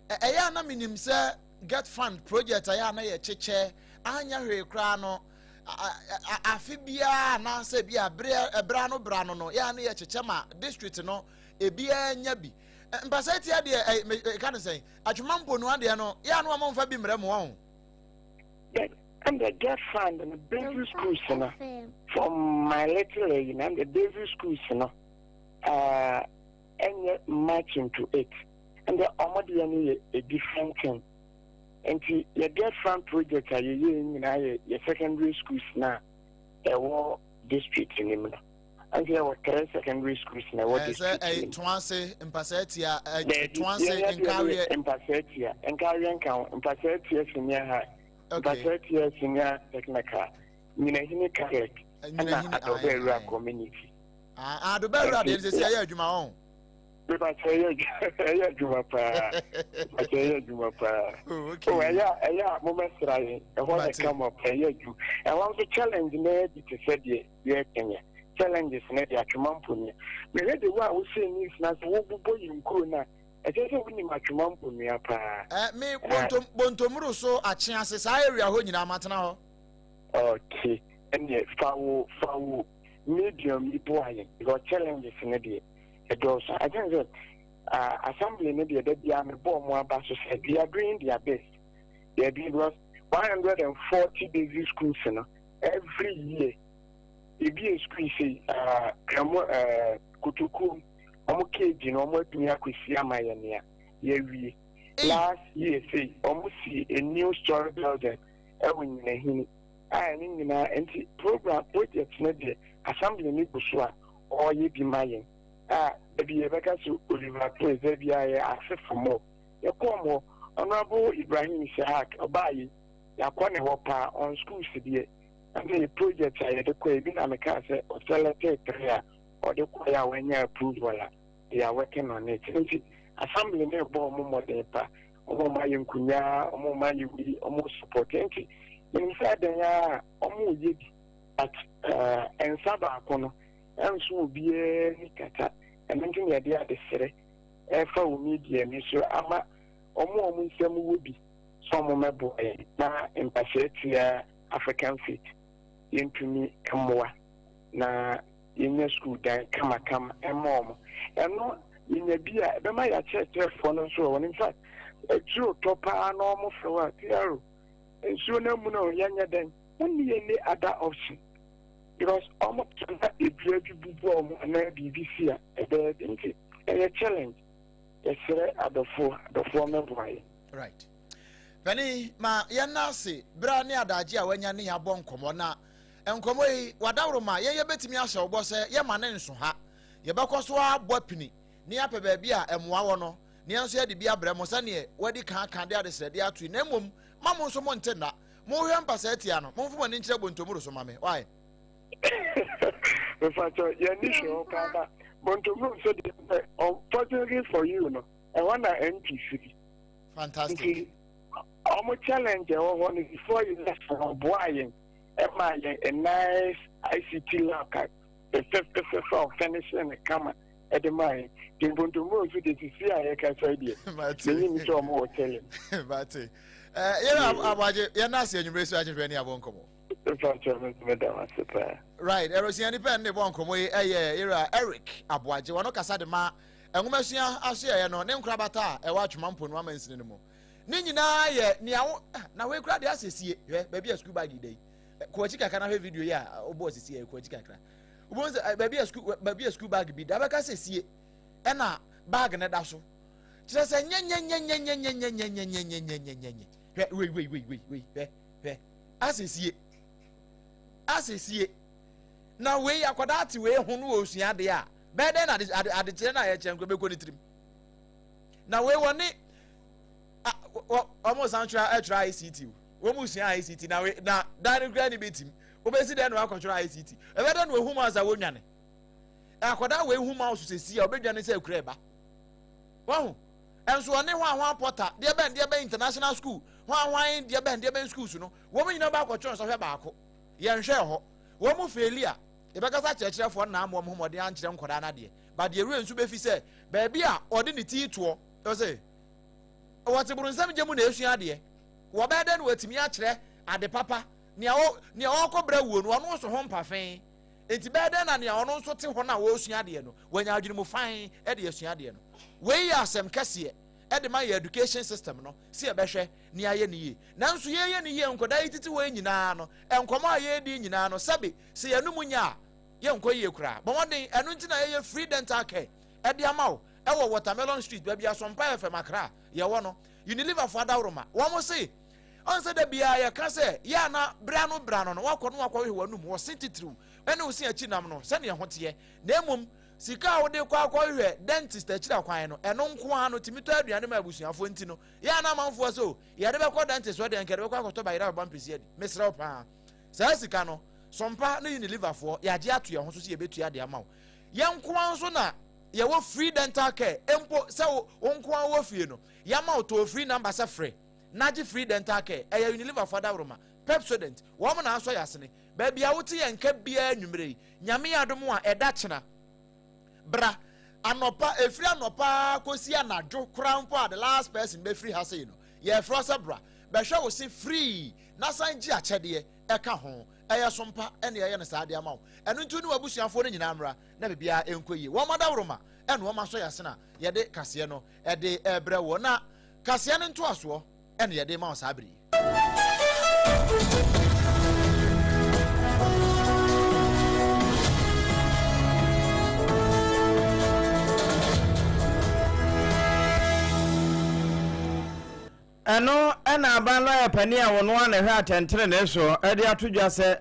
D: ɛyɛ a na menim sɛ Get Fund project a ɛyɛ a na yɛkyekyɛ anyɛ hwee koraa no, afe biara anaasɛ bi a berɛ ano berɛ ano no, yɛ a na yɛkyekyɛ ma district no ebiara nya bi. Mpasɛ tia deɛ, ɛka no sɛn, Atwoma mponua deɛ no, yɛ a na wɔn mfa bi mmerɛ mo wɔn.
G: And the Get Fund no basic schools no from my little ayi na the basic schools no ɛnyɛ much into it and the ɔmo deɛ no yɛ a different thing nti yɛ Get Fund project a yɛyɛ nyinaa yɛ yɛ secondary schools na ɛwɔ district no mu no nti yɛwɔ three secondary schools na ɛwɔ district no mu.
D: Toase Mpasatia Toase Nkareɛ.
G: Mpasatia Nkareɛ nka ho Mpasatia senior high. Mpasatia senior technical Nyinahini Catholic ɛna Adɔbɛwura community.
D: Adɔbɛwura deɛ sɛ ɛyɛ adwuma wɔn.
G: Mepakyɛ ɛyɛ ɛyɛ adwuma paa. Mepakyɛ ɛyɛ adwuma paa. O ɛyɛ ɛyɛ a mobɛsra yɛn ɛhɔ na kama pa ɛyɛ adwuma. Ɛhɔ nso challenge na bi te sɛ deɛ yɛreka yɛ challenges na de atwema mponua. Mehwɛ de wo a wosɛ news na sɛ wobobɔ yɛn kuro no a ɛkyɛ sɛ wonim atwema mponua paa.
D: Ɛ me bontom bontomuru so akye ase saa area hɔ nyinaa matena hɔ.
G: Okay, ɛneɛ fa wo fa wo medium yi boa yɛn because challenges no deɛ ɛdɔɔso. I think sɛ assembly no deɛ da biara mebɔ ɔmo aba so sɛ they are doing their best. They are doing because 140 basic schools no every year ebi yɛ school sei kramu kotokuom ɔmo keegi no ɔmo atumi akɔsi ama yɛ nea yɛawie. Last year sei ɔmo si a new story building ɛwɔ Nyinahini a ɛno nyinaa nti program project no deɛ assembly no gu so a ɔreyɛ bi ma yɛn a ebi yɛbɛka so Oliver Twist ebi a yɛ ase for more yɛkɔɔ mo Honorable Ibrahim Ishaq ɔbaa yi yɛakɔ ne hɔ paa on schools deɛ ɛna yɛ project a yɛde kɔ ebi na mekaa sɛ ɔselect three a ɔde kɔɛ a wanya approval a they are working on it nti assembly no ɛbɔ ɔmo mmɔden pa ɔmo ma yɛ nkonyaa ɔmo ma yɛ wei ɔmo support nti menim sɛ adan a ɔmo yɛ bi but nsa baako no ɛnso obiara ni kata ɛno nti na yɛde adesrɛ ɛfa wɔ media ni so ama ɔmo a ɔmo nsɛm wɔ bi sɛ ɔmo mɛboa yɛn na mpahyɛ tia African faith yɛntumi mmoa na yɛnya school dan kamakama ɛma ɔmo ɛno yɛnya bi a ɛbɛma yɛakyerɛkyerɛfoɔ no nso wɔ wɔn in fact akyire tɔ paa na ɔmo frɛ wɔ a PRO nsuo no amu no yɛnyɛ dɛn wonni yɛ ne other option because ɔmo tena edua bi bubu ɔmo anaa biribi si a ɛbɛyɛ bi nti ɛyɛ challenge yɛsrɛ adɔfoɔ adɔfoɔ mɛboa yɛ.
D: Right. Pani ma yɛn ase bere ne adagye a wanya ne yɛabɔ nkɔmmɔ na nkɔmmɔ yi wadaworo ma yɛn yɛbɛtumi ahyɛ wo bɔ sɛ yɛma ne nso ha yɛbɛkɔ so abɔ apini ne yɛapɛ baabi a mmoa wɔ no ne yɛn nso yɛde bi abrɛ mo sɛneɛ wadi kan aka de adesrɛde ato yi na mmom ma mo nso monte nna monhwɛ mpasaa tia no momfo mo ani nkyerɛ bontomuro so ma me why.
G: Mepakyɛ yɛn ani hwɛ hɔ paa na bontomuro nso deɛ sɛ unfortunately for you no ɛhɔ na MP firi.
D: Fantastic. Nti
G: ɔmo challenge ɛwɔ hɔ no before you left no ɔboa yɛn ɛma yɛn a nice ICT lab ka fɛfɛfɛfɛ a ɔfɛnihye ne kama ɛde maa yɛn nti bontomuro nso deɛ sisi a yɛkasa yi deɛ menyim sɛ ɔmo wɔ challenge.
D: Mate. Yɛn abagye yɛn ase anwummerɛ so akyehwɛ ne abɔ nkɔmmɔ. Right, ɛrɔsia nipa ne bɔ nkɔmmɔ yi ɛyɛ era Eric Aboagye wɔn kasa de ma nwomasua asoɛeɛ no ne nkorabata a ɛwɔ Atwoma Mpono amansini no mu. Ne nyinaa yɛ nea wo na wei kura deɛ asɛsie hwɛ baabi a sukuu bag yi da yi kɔ akyi kakra na hwɛ video yi a wobɔ asɛsie yɛ kɔ akyi kakra wobɛhu sɛ baabi a sukuu baabi a sukuu bag bi da bɛka sɛsie ɛna bag no da so kyerɛ sɛ nyɛnyɛnyɛnyɛnyɛnyɛnyɛnyɛnyɛnyɛnyɛnyɛnyɛ hwɛ wei wei wei wei wei hwɛ hwɛ asɛsie asɛsie na wei akwadaa te wei ho no wɔ osua adeɛ a bɛyɛ dɛn na ade adekyerɛ no a yɛkyerɛ nkɔ bɛkɔ ne tirim. Na wei wɔ ne wɔn san twerɛ ɛtwerɛ ICT o. Wɔn sua ICT na wei na dan no kura ne bi tim. Wobɛsi dɛn na wakɔtwerɛ ICT? Ɛbɛ dɛn na ohu mouse a wɔnwane? Akwadaa wei hu mouse sɛsi a ɔbɛdwane sɛ akura ɛba. Wahu? Ɛnso ɔne hwan hwan pɔta deɛ bɛn deɛ bɛn international school hwan hwan deɛ bɛn deɛ bɛn schools no wɔn nyinaa ba akɔtwerɛ nsɔhwɛ baako. Yɛnhwɛ hɔ. Wɔn mu feeli a yɛbɛkasa kyerɛkyerɛfoɔ no na amoa wɔn ho mmɔden ankyerɛ nkwadaa no adeɛ. But deɛ wura nso bɛfi sɛ baabi a ɔde ne ti toɔ ɔsɛ wɔte boronsam gya mu na esua adeɛ. Wɔbɛyɛ dɛn na wɔatumi akyerɛ ade papa nea ɔ nea ɔrekɔ brɛ wuo no ɔno nso ho mpafe. Enti bɛyɛ dɛn na nea ɔno nso te hɔ no a ɔresua adeɛ no wanya adwene mu fann de asua adeɛ no. Wei yɛ asɛm kɛseɛ de ma yɛ education system no sɛ yɛbɛhwɛ na yɛayɛ no yie. Nanso yɛreyɛ no yie nkwadaa yi tete hɔ yi nyinaa no nkɔmmɔ a yɛredi nyinaa no sɛbe sɛ yɛn anum nyɛ a yɛnkɔ yie koraa. Bɔ mmɔden, ɛno nti na yɛyɛ free dental care de ama wo wɔ Watermelon Street baabi a Sompa FM Accra yɛwɔ no. Unilever foɔ adaworoma wɔn se ɔn sɛ da biara yɛka sɛ yɛ a na bere ano bere ano no wakɔ no wakɔhwehwɛ w'anum wɔ se titiriw ne wo se akyi nam no sɛnea ɛho teɛ na mmom sika a wode kɔ akɔhwehwɛ dentist akyiri akwan no ɛno nko ara no tumi tɔ aduane ma abusuafoɔ nti no yɛ a na amanfoɔ sɛ o yɛde bɛkɔ dentist hɔ deɛ nka yɛde bɛkɔ akɔtɔ bayerɛ abɛbɔ mpɛsi adi. Mesrɛ wo paa saa sika no Sompa ne Unilever foɔ yɛagye ato yɛn ho so sɛ yɛbɛtua de ama wo. Yɛn nko ara nso na yɛwɔ free dental care mpo sɛ wo nko ara wɔ fie no yɛama wo toll free number sɛ frɛ na gye free dental care. Ɛyɛ Unilever foɔ adaworoma, Pepsodent, wɔn na asɔ yɛn asene. Baabi a wote yɛn nka biara anwummerɛ yi, Nyame adom a ɛda kyena. Bra anɔpa, ɛfiri anɔpa ara kɔsi anadwo koraa mpo a the last person bɛfiri ha sei no, yɛrefrɛ wo sɛ bra bɛhwɛ wo se free na san gye akyɛdeɛ ɛka ho. Ɛyɛ som pa na yɛyɛ no saa de ama wo. Ɛno nti wo ne w'abusuafoɔ no nyinaa mmra na biribiara nkɔ yie. Wɔn adaworoma na wɔn asɔ yɛn asene a yɛde kaseɛ no de rebrɛ woɔ. Na kaseɛ no ntoasoɔ na yɛde rema wo saa bere yi.
H: Ɛno na aban lɔya panin a ɔno ara na ɛhwɛ atɛntenenee soɔ de ato dwa sɛ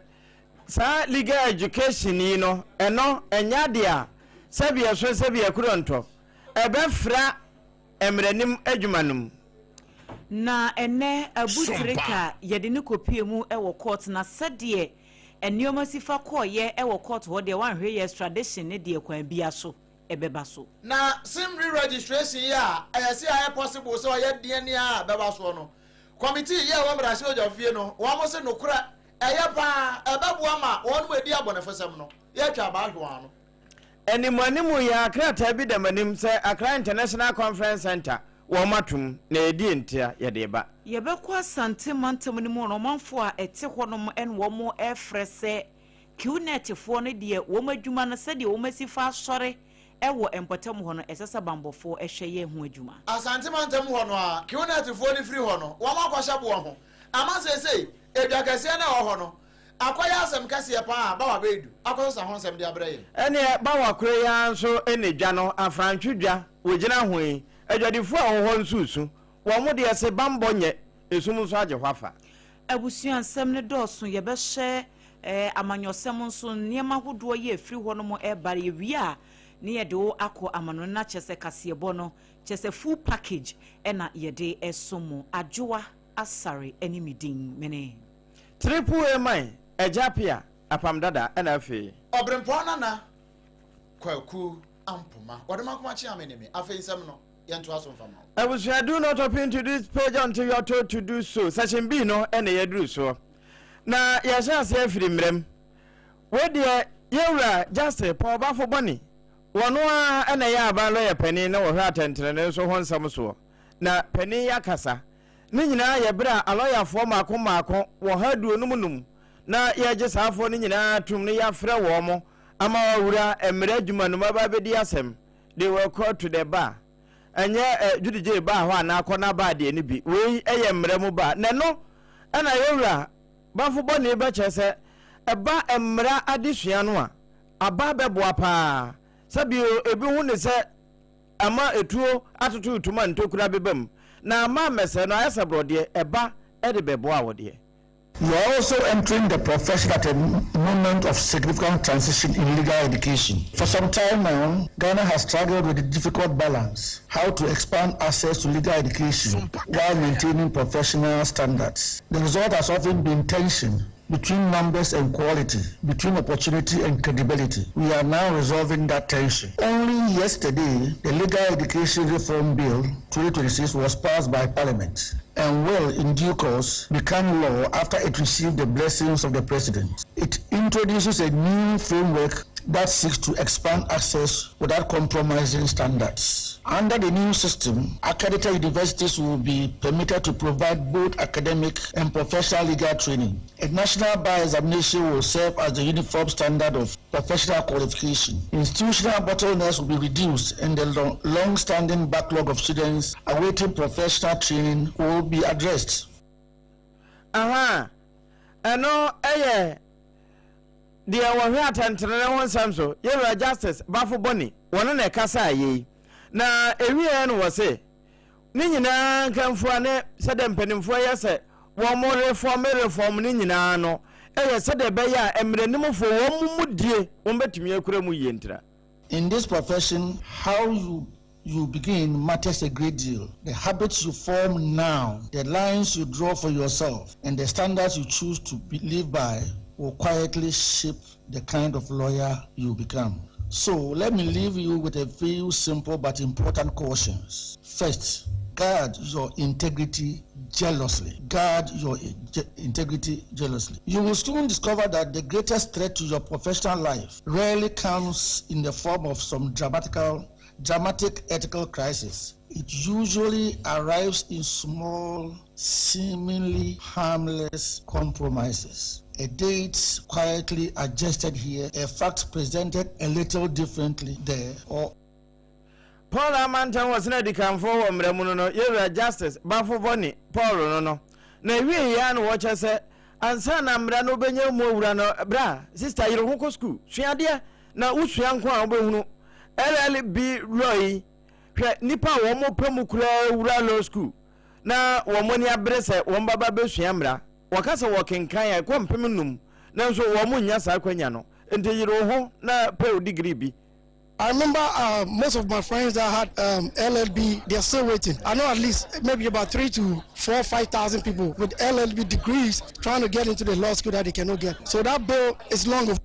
H: saa legal education yi no, ɛno ɛnyɛ adeɛ a sɛbi ɛso sɛbi ɛkuro ntɔ, ɛbɛfra mmaranim adwuma no mu.
I: Na ɛnnɛ Abu Trica yɛde no kɔpue mu wɔ court na sɛdeɛ nnoɔma si fa kɔeɛ wɔ court hɔ deɛ wanhwɛ yie extradition no deɛ kwan bia so ɛbɛba so.
D: Na sim re-registration yi a ɛyɛ sɛ ayɛ possible sɛ ɔyɛ deɛ ne a bɛba soɔ no, committee yi a ɛwɔ mmarahyɛbadwa fie no wɔn se nokorɛ ɛyɛ paa ɛbɛboa ma wɔn a ɛdi abɔnefosɛm no yɛatwa abaa ahwe wɔn ano.
H: Animuanimu yi ara krataa bi da m'anim sɛ Accra International Conference Centre wɔn atom na ɛdie ntia yɛde reba.
I: Yɛbɛkɔ Asante mantam no mu na ɔmanfoɔ a ɛte hɔnom na wɔn refrɛ sɛ QNet foɔ no deɛ wɔn adwuma no sɛdeɛ wɔn asi fa asɔre wɔ mpɔtam hɔ no ɛsɛ sɛ banbɔfoɔ hwɛ yɛ ho adwuma.
D: Asante mantam hɔ no a QNet foɔ no firi hɔ no wɔn akɔhyɛ boɔ ho ama seesei edwa kɛseɛ no a ɛwɔ hɔ no Akɔyɛ asɛm kɛseɛ paa a Bawa Beidu akɔsesa ho nsɛm de abrɛ yɛn.
H: Ɛneɛ Bawa koro yi ara nso na dwa no, Afrantwe dwa, wɔgyina ho yi, adwadifoɔ a wɔwɔ hɔ nso resu, wɔn deɛ se bammɔ nyɛ, esum nso agye hɔ afa.
I: Abusua nsɛm no dɔɔso, yɛbɛhyɛ amanyɔsɛm nso, nneɛma ahodoɔ yi a ɛfiri hɔnom reba, yɛwie a ne yɛde wo akɔ amanɔne na kyerɛ sɛ kaseɛbɔ no, kyerɛ sɛ full package na yɛde som mo. Adwoa Asare ne me din, mene.
H: Triple A man, Agya Appiah, Apam Dada, ɛna afei.
D: Ɔbrempɔn Nana Kwaku Ampoma, wɔde m'akoma kyea me ne me. Afei nsɛm no, yɛntoa so mfa mma wo.
H: Abusua do not open to this page until you are told to do so. Section B no ɛna yɛaduru soɔ. Na yɛhyɛ aseɛ afiri mmerɛm. Wei deɛ yɛwura Justice Paul Bafo Bɔne, wɔno ara ɛna ɛyɛ aban lɔya panin na wɔhwɛ atɛntenenee nso ho nsɛm soɔ. Na panin yi akasa. Ne nyinaa yɛ berɛ a alɔyafoɔ mmaako mmaako wɔ ha 55 na yɛregye saa afoɔ no nyinaa atom na yɛafrɛ wɔn ama wɔawura mmara adwuma no mu aba abɛdi asɛm. They were called to the bar. Ɛnyɛ eh, Judy J baa hɔ anaa kɔ na baa deɛ no bi. Wei yɛ mmara mu baa. Na ɛno ɛna yɛwura Bafo Bɔne bɛkyerɛ sɛ ɛba mmara adesua no a, aba bɛboa paa. Sɛ bio ebi hu ne sɛ Ama etuo atoto retum a ntokura beba mu, na ama mmɛsɛe no ayɛ sɛ borɔdeɛ, ɛba de bɛboa wo deɛ.
J: You are also entering the profession at a moment of significant transition in legal education. For some time now, Ghana has struggled with a difficult balance how to expand access to legal education while maintaining professional standards. The result has often been tension between numbers and quality, between opportunity and credibility. We are now resolving that tension. Only yesterday, the Legal Education Reform Bill 2026 was passed by Parliament and will, in due course, become law after it received the blessings of the President. It introduces a new framework that seeks to expand access without compromising standards. Under the new system, accredited universities will be permitted to provide both academic and professional legal training. A national bar examination will serve as the uniform standard of professional qualification. Institutional bottlenecks will be reduced and the long, long-standing backlog of students awaiting professional training will be addressed.
H: Aha, ɛno ɛyɛ deɛ wɔhwɛ atɛntenene ho nsɛm so yɛwura Justice Baffoe-Bonnie wɔne na ɛkasa yei na ewieɛ no wɔ se ne nyinaa nkamfua ne sɛdeɛ mpanimfoɔ yɛ sɛ wɔn reform reform ne nyinaa no ɛyɛ sɛdeɛ ɛbɛyɛ a mmeranimfoɔ wɔn mu die wɔn bɛtumi akura mu yie ntira.
J: In this profession, how you begin matters a great deal. The habits you form now, the lines you draw for yourself, and the standards you choose to live by will quietly shape the kind of lawyer you become. So let me leave you with a few simple but important cautions. First, guard your integrity jealously. Guard your integrity jealously. You will soon discover that the greatest threat to your professional life rarely comes in the form of some dramatic ethical crisis. It usually arrives in small, seemingly harmless compromises. A date quietly adjusted here, a fact presented a little differently there, or
H: Paul Amantan wɔ sena dikanfoɔ wɔ mmerɛ mu no, yɛwura Justice Baffoe-Bonnie Paul no, na ewie yia no wɔkyɛ sɛ ansa na mmara no wobɛnya mu owura no bra sister yere ho kɔ sukuu suadeɛ na wosua nko a wobɛhunu LLB law yi. Hwɛ, nipa a wɔn pɛ mu koraa wura law school na wɔn ani abere sɛ wɔn baba bɛsua mmara, wɔka sɛ wɔkenkan a ɛkɔ 5000, nanso wɔn nnya saa akwanya no. Nti yere wo ho na pɛ o degree bi.
K: I remember most of my friends that had LLB, they're still waiting. I know at least maybe about 3 to 4, 5,000 people with LLB degrees trying to get into the law school that they cannot get. So that bill is long overdue.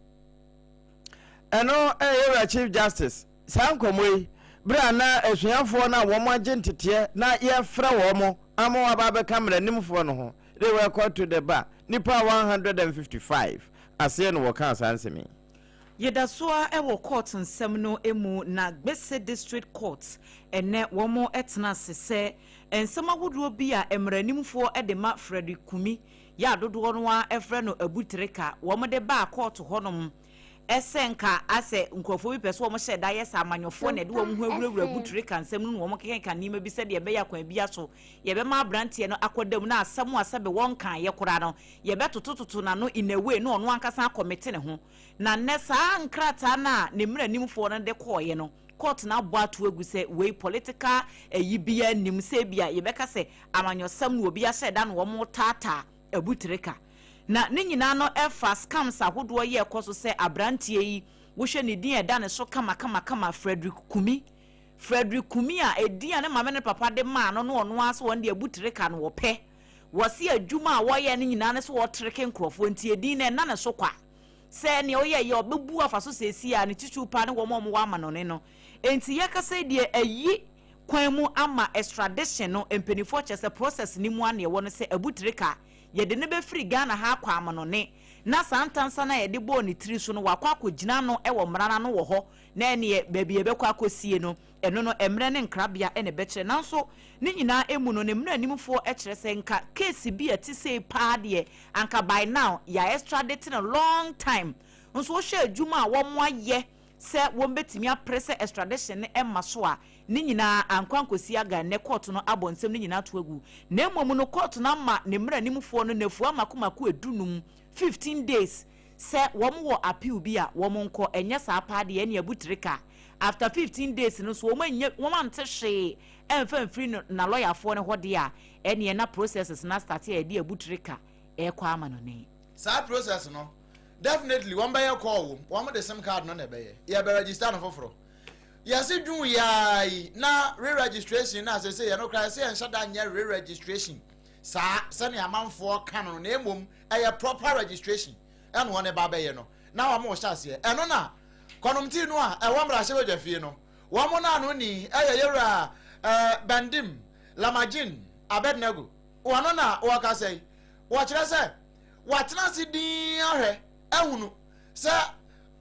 H: Ɛno ɛyɛ wura Chief Justice saa nkɔmmɔ yi berɛ a na asuafoɔ no a wɔn agye nteteɛ na yɛfrɛ wɔn mo ama wɔaba abɛka mmaranimfoɔ no ho. They were called to the bar, nipa 155 aseɛ no wɔkaa saa nsɛm yi.
I: Yɛda so a ɛwɔ court nsɛm no mu na Gbese District Court ɛnɛ wɔn tena ase sɛ nsɛm ahodoɔ bi a mmaranimfoɔ de ma Frederick Kumi yɛ adodoɔ no a ɛfrɛ no Abutirika wɔn de baa court hɔnom ɛsɛ nka asɛ nkurɔfoɔ bi pɛ so wɔn hyɛ da yɛ sɛ amanyɔfoɔ na ɛde wɔn ho awurawura Abutirika nsɛm no na wɔn keka nneɛma bi sɛdeɛ ɛbɛyɛ akwan bi aso yɛbɛma aberanteɛ no akɔda mu na asɛm a sɛbe wɔn kan yɛ koraa no yɛbɛtotototo n'ano in a way na ɔno ankasa akɔmete ne ho. Na nnɛ saa nkrataa no a ne mmaranimfoɔ no de kɔɔeɛ no, court no abɔ ato agu sɛ wei political ayi biara nim sɛ bia yɛbɛka sɛ amanyɔsɛm no obi ahyɛ da na wɔn taataa Abutirika. Na ne nyinaa no ɛfa scams ahodoɔ yɛ ɛkɔ so sɛ aberanteɛ yi wohwɛ ne din a ɛda ne so kamakamakama, Frederick Kumi, Frederick Kumi a edin a ne maame ne papa de maa no no, ɔno ara so wɔn de Abutirika no wɔpɛ wɔsi adwuma a wɔyɛ no nyinaa ne so wɔtereke nkurɔfoɔ, nti edin no ɛna ne so kwa sɛ nea ɔyɛ yɛ ɔbɛbu afa so sɛsi a ne titiriw paa ne wɔn a wɔwɔ amanɔne no. Nti yɛkasa deɛ ayi kwan mu ama extradition no, mpanimfoɔ kyerɛ sɛ process ne mu aneɛ wɔ no sɛ Abutirika yɛde ne bɛfiri Ghana ha akɔ amanɔne na saa ntansa no a yɛde bɔɔ ne tiri so no wakɔ akɔgyina no wɔ mmara no wɔ hɔ na ɛneɛ baabi yɛbɛkɔ akɔsie no, ɛno no mmerɛ ne nkrabea ɛna ɛbɛkyerɛ. Nanso ne nyinaa emu no ne mmerɛ animfoɔ kyerɛ sɛ nka case bi a ɛte sei paa deɛ anka by now yɛ extradite no long time, nso wohwɛ adwuma a wɔn ayɛ sɛ wɔn bɛtumi apere sɛ extradition no ɛma so a ne nyinaa ankɔ ankɔsi aga. Nnɛ court no abɔ nsɛm no nyinaa to agu na mmom no court no ama ne mmerɛ animfoɔ no nafua mako 15, 15 days sɛ wɔn wɔ appeal bi a wɔn nkɔ. Ɛnyɛ saa paa deɛ ɛne Abutirika after 15 days no so wɔn anya wɔn ante hwee ɛnfa mfiri no na lɔyafoɔ no hɔ deɛ a ɛneɛ na processes na start a yɛde Abutirika. ɛrekɔ amanɔne.
D: Saa process no definitely wɔn bɛyɛ call wom, wɔn de sim card no na ɛbɛyɛ, yɛbɛ register no foforɔ. Yɛse June yi ara yi na re-registration no a sese yɛno koraa yɛse yɛnhyɛ da nyɛ re-registration saa sɛnea amanfoɔ ka no na mmom ɛyɛ proper registration ɛna wɔn ba bɛyɛ no na wɔn rehyɛ aseɛ. Ɛno na kɔnomtii no a ɛwɔ mmarahyɛbadwa fie no wɔn no ano ni ɛyɛ yɛwura ɛɛ Bandim Lamagin Abednego wɔn na wɔkasa yi wɔkyerɛ sɛ wɔatena ase din ahwɛ ahunu sɛ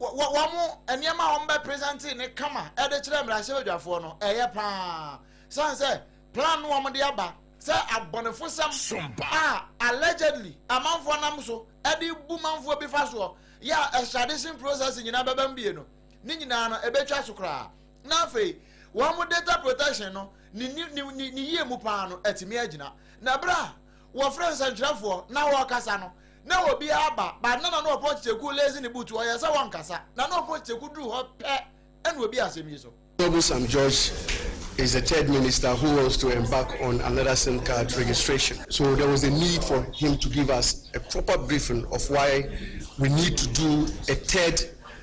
D: wɔn nneɛma a wɔn bɛ present ne kama ɛde kyerɛ mmarahyɛbadwafoɔ no ɛyɛ paa san sɛ plan no wɔn de aba sɛ abɔnefosɛm a allegedly amanfoɔ nam so ɛde bu manfoɔ bi fa soɔ yɛ a extradition process nyinaa bɛbɛm bie no ne nyinaa no ɛbɛtwa so koraa na afei wɔn data protection no ne ne ne ne yie mu paa no ɛtumi agyina na bere a wɔfrɛ nsɛntwerɛfoɔ na wɔrekasa no na obi aba ba na na Oppong Kyekyeku lazy ne boot ɔyɛ sɛ wɔnkasa na na Oppong Kyekyeku duru hɔ pɛ ɛna obi asɛm yi so.
L: Honorable Sam George is the third minister who wants to embark on another SIM card registration. So there was a need for him to give us a proper briefing of why we need to do a third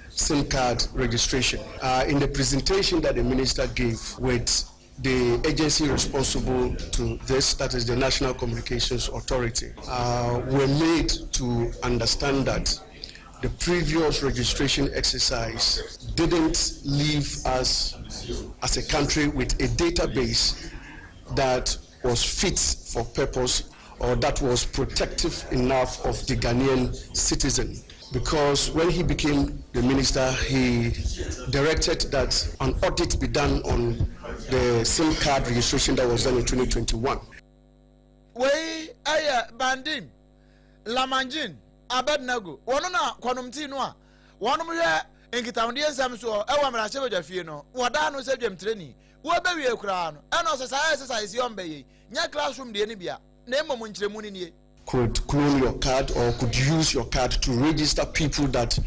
L: SIM card registration. In the presentation that the minister gave with the agency responsible to this, that is the National Communications Authority, were made to understand that the previous registration exercise didn't leave us as a country with a database that was fit for purpose or that was protective enough of the Ghanaian citizen. Because when he became the minister, he directed that an audit be done on the SIM card registration that was done in 2021.
D: Wei ɛyɛ Bandim Lamanjin Abednego wɔn na kɔnumti no a wɔn hwɛ nkitahodie nsɛm soɔ ɛwɔ mmarahyɛbadwa fie no wɔda no sɛ dwamtireni wɔbɛwie koraa no ɛna ɔsɛ saa exercise yi ɔmbɛyɛ nyɛ classroom deɛ no bia na mmom nkyerɛmu no nie.
L: Could clone your card or could use your card to register people that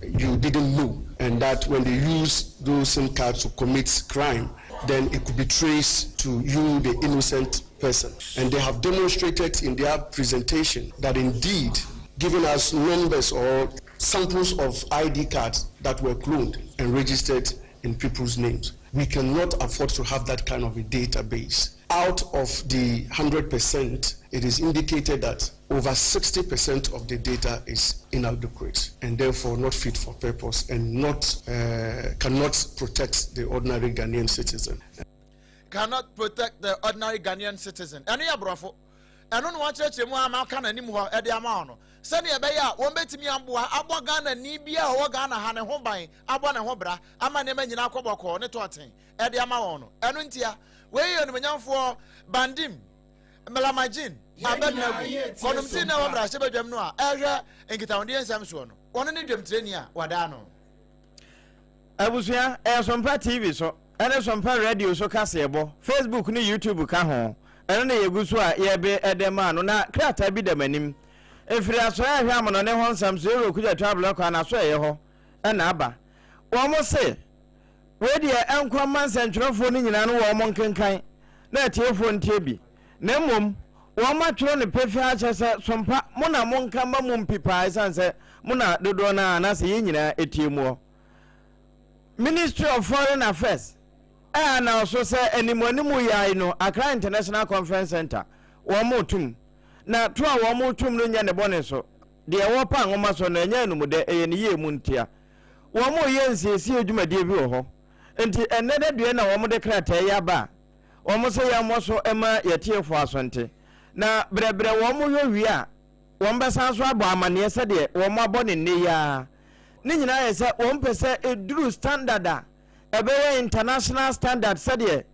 L: you didn't know, and that when they use those SIM cards to commit crime, then it could be traced to you, the innocent person. And they have demonstrated in their presentation that indeed, giving us numbers or samples of ID cards that were cloned and registered in people's names. We cannot afford to have that kind of a database. Out of the 100%, it is indicated that over 60% of the data is inadequate and therefore not fit for purpose and not cannot protect the ordinary Ghanaian citizen.
D: Cannot protect the ordinary Ghanaian citizen. Ɛno yɛ borɔfo. Ɛno na wɔakyerɛkyerɛ mu ama aka n'anim hɔ ɛde ama wɔn no sɛdeɛ ɛbɛyɛ a wɔn bɛtumi aboa abɔ Ghana ni bi a ɔwɔ Ghana ha ne ho ban, abɔ ne ho bra ama nneɛma nyinaa akɔ bɔkɔɔ ne tɔɔten ɛde ama wɔn no. Ɛno ntia wei yɛ onimonyamfoɔ Bandim Melamagin Abednego kɔnum na ɛwɔ mmarahyɛbadwam no a ɛhwɛ nkitahodie nsɛm soɔ no, wɔn ne dwamtireni a wɔdaa no.
H: Abusua, ɛyɛ Sompa TV so ɛne Sompa Radio so kaseɛbɔ, Facebook ne YouTube ka ho. Ɛno na yɛgu so a yɛbe ɛdɛ maa no na krataa bi da m'anim. Ɛfiri asɔre ahwɛ amonɔne ho nsɛm so yɛwura Okudzeto Ablakwa n'aso ɛyɛ hɔ ɛna aba. Wɔn se wei deɛ ɛnkɔ mma nsɛntwerɛfoɔ no nyinaa no wɔn nkenkan na atiefoɔ ntie bi. Na mmom wɔn atwerɛ no pefee akyerɛ sɛ Sompa mo na monka ma mu mpi paa ɛsiane sɛ mo na dodoɔ no ara anaasɛ yɛn nyinaa ɛtie muɔ. Ministry of Foreign Affairs ɛ announce sɛ animuanimu yai no Accra International Conference Center wɔn retum na to a wɔn retum no nyɛ ne bɔne so deɛ wɔpa nwoma so no ɛnyɛ anumudɛ, ɛyɛ ne yie mu ntia. Wɔn reyɛ nsiesie dwumadie bi wɔ hɔ nti ɛnnɛ da dua na wɔn de krataa yi aba a wɔn sɛ yɛmmɔ so ma yɛtiefoɔ aso nte na brɛbrɛ wɔn yɔ wie a wɔn bɛsan so abɔ amaneɛ sɛdeɛ wɔn abɔ ne nnɛ yi ara. Ne nyinaa yɛ sɛ wɔn pɛ sɛ ɛduru standard a ɛbɛyɛ international standard sɛdeɛ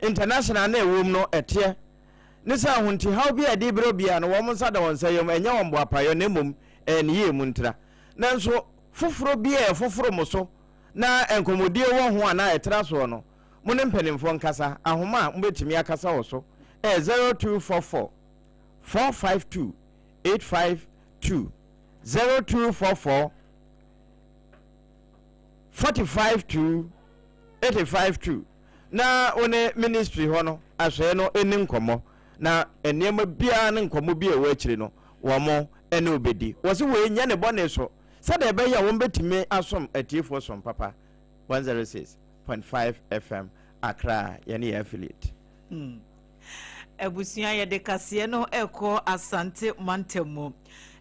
H: international na ɛwom no ɛteɛ ne sɛ ahontihaw bi a ɛde berɛ biara no wɔn nsa da wɔn nsa yam, ɛnyɛ wɔn boapayɔ na mmom ɛyɛ ne yie mu ntira. Nanso foforɔ bi a ɛfoforo mo so na nkɔmmɔdie wɔ ho anaa ɛtra soɔ no, mo ne mpanimfoɔ nkasa. Ahoma a mobɛtumi akasa wɔ so ɛyɛ 0244 452 852, 0244 45 2 85 2 na wo ne ministry hɔ no asɔeɛ no ɛni nkɔmmɔ na nneɛma biara ne nkɔmmɔ bi a ɛwɔ akyire no. wɔn ne wo bɛdi. Wɔse wei nyɛ ne bɔne so sɛdeɛ ɛbɛyɛ a wɔbɛtumi asom atiefoɔ som papa. 106.5 FM Accra yɛne yɛn affiliate.
I: Abusua yɛde kaseɛ no rekɔ Asante mantam mu.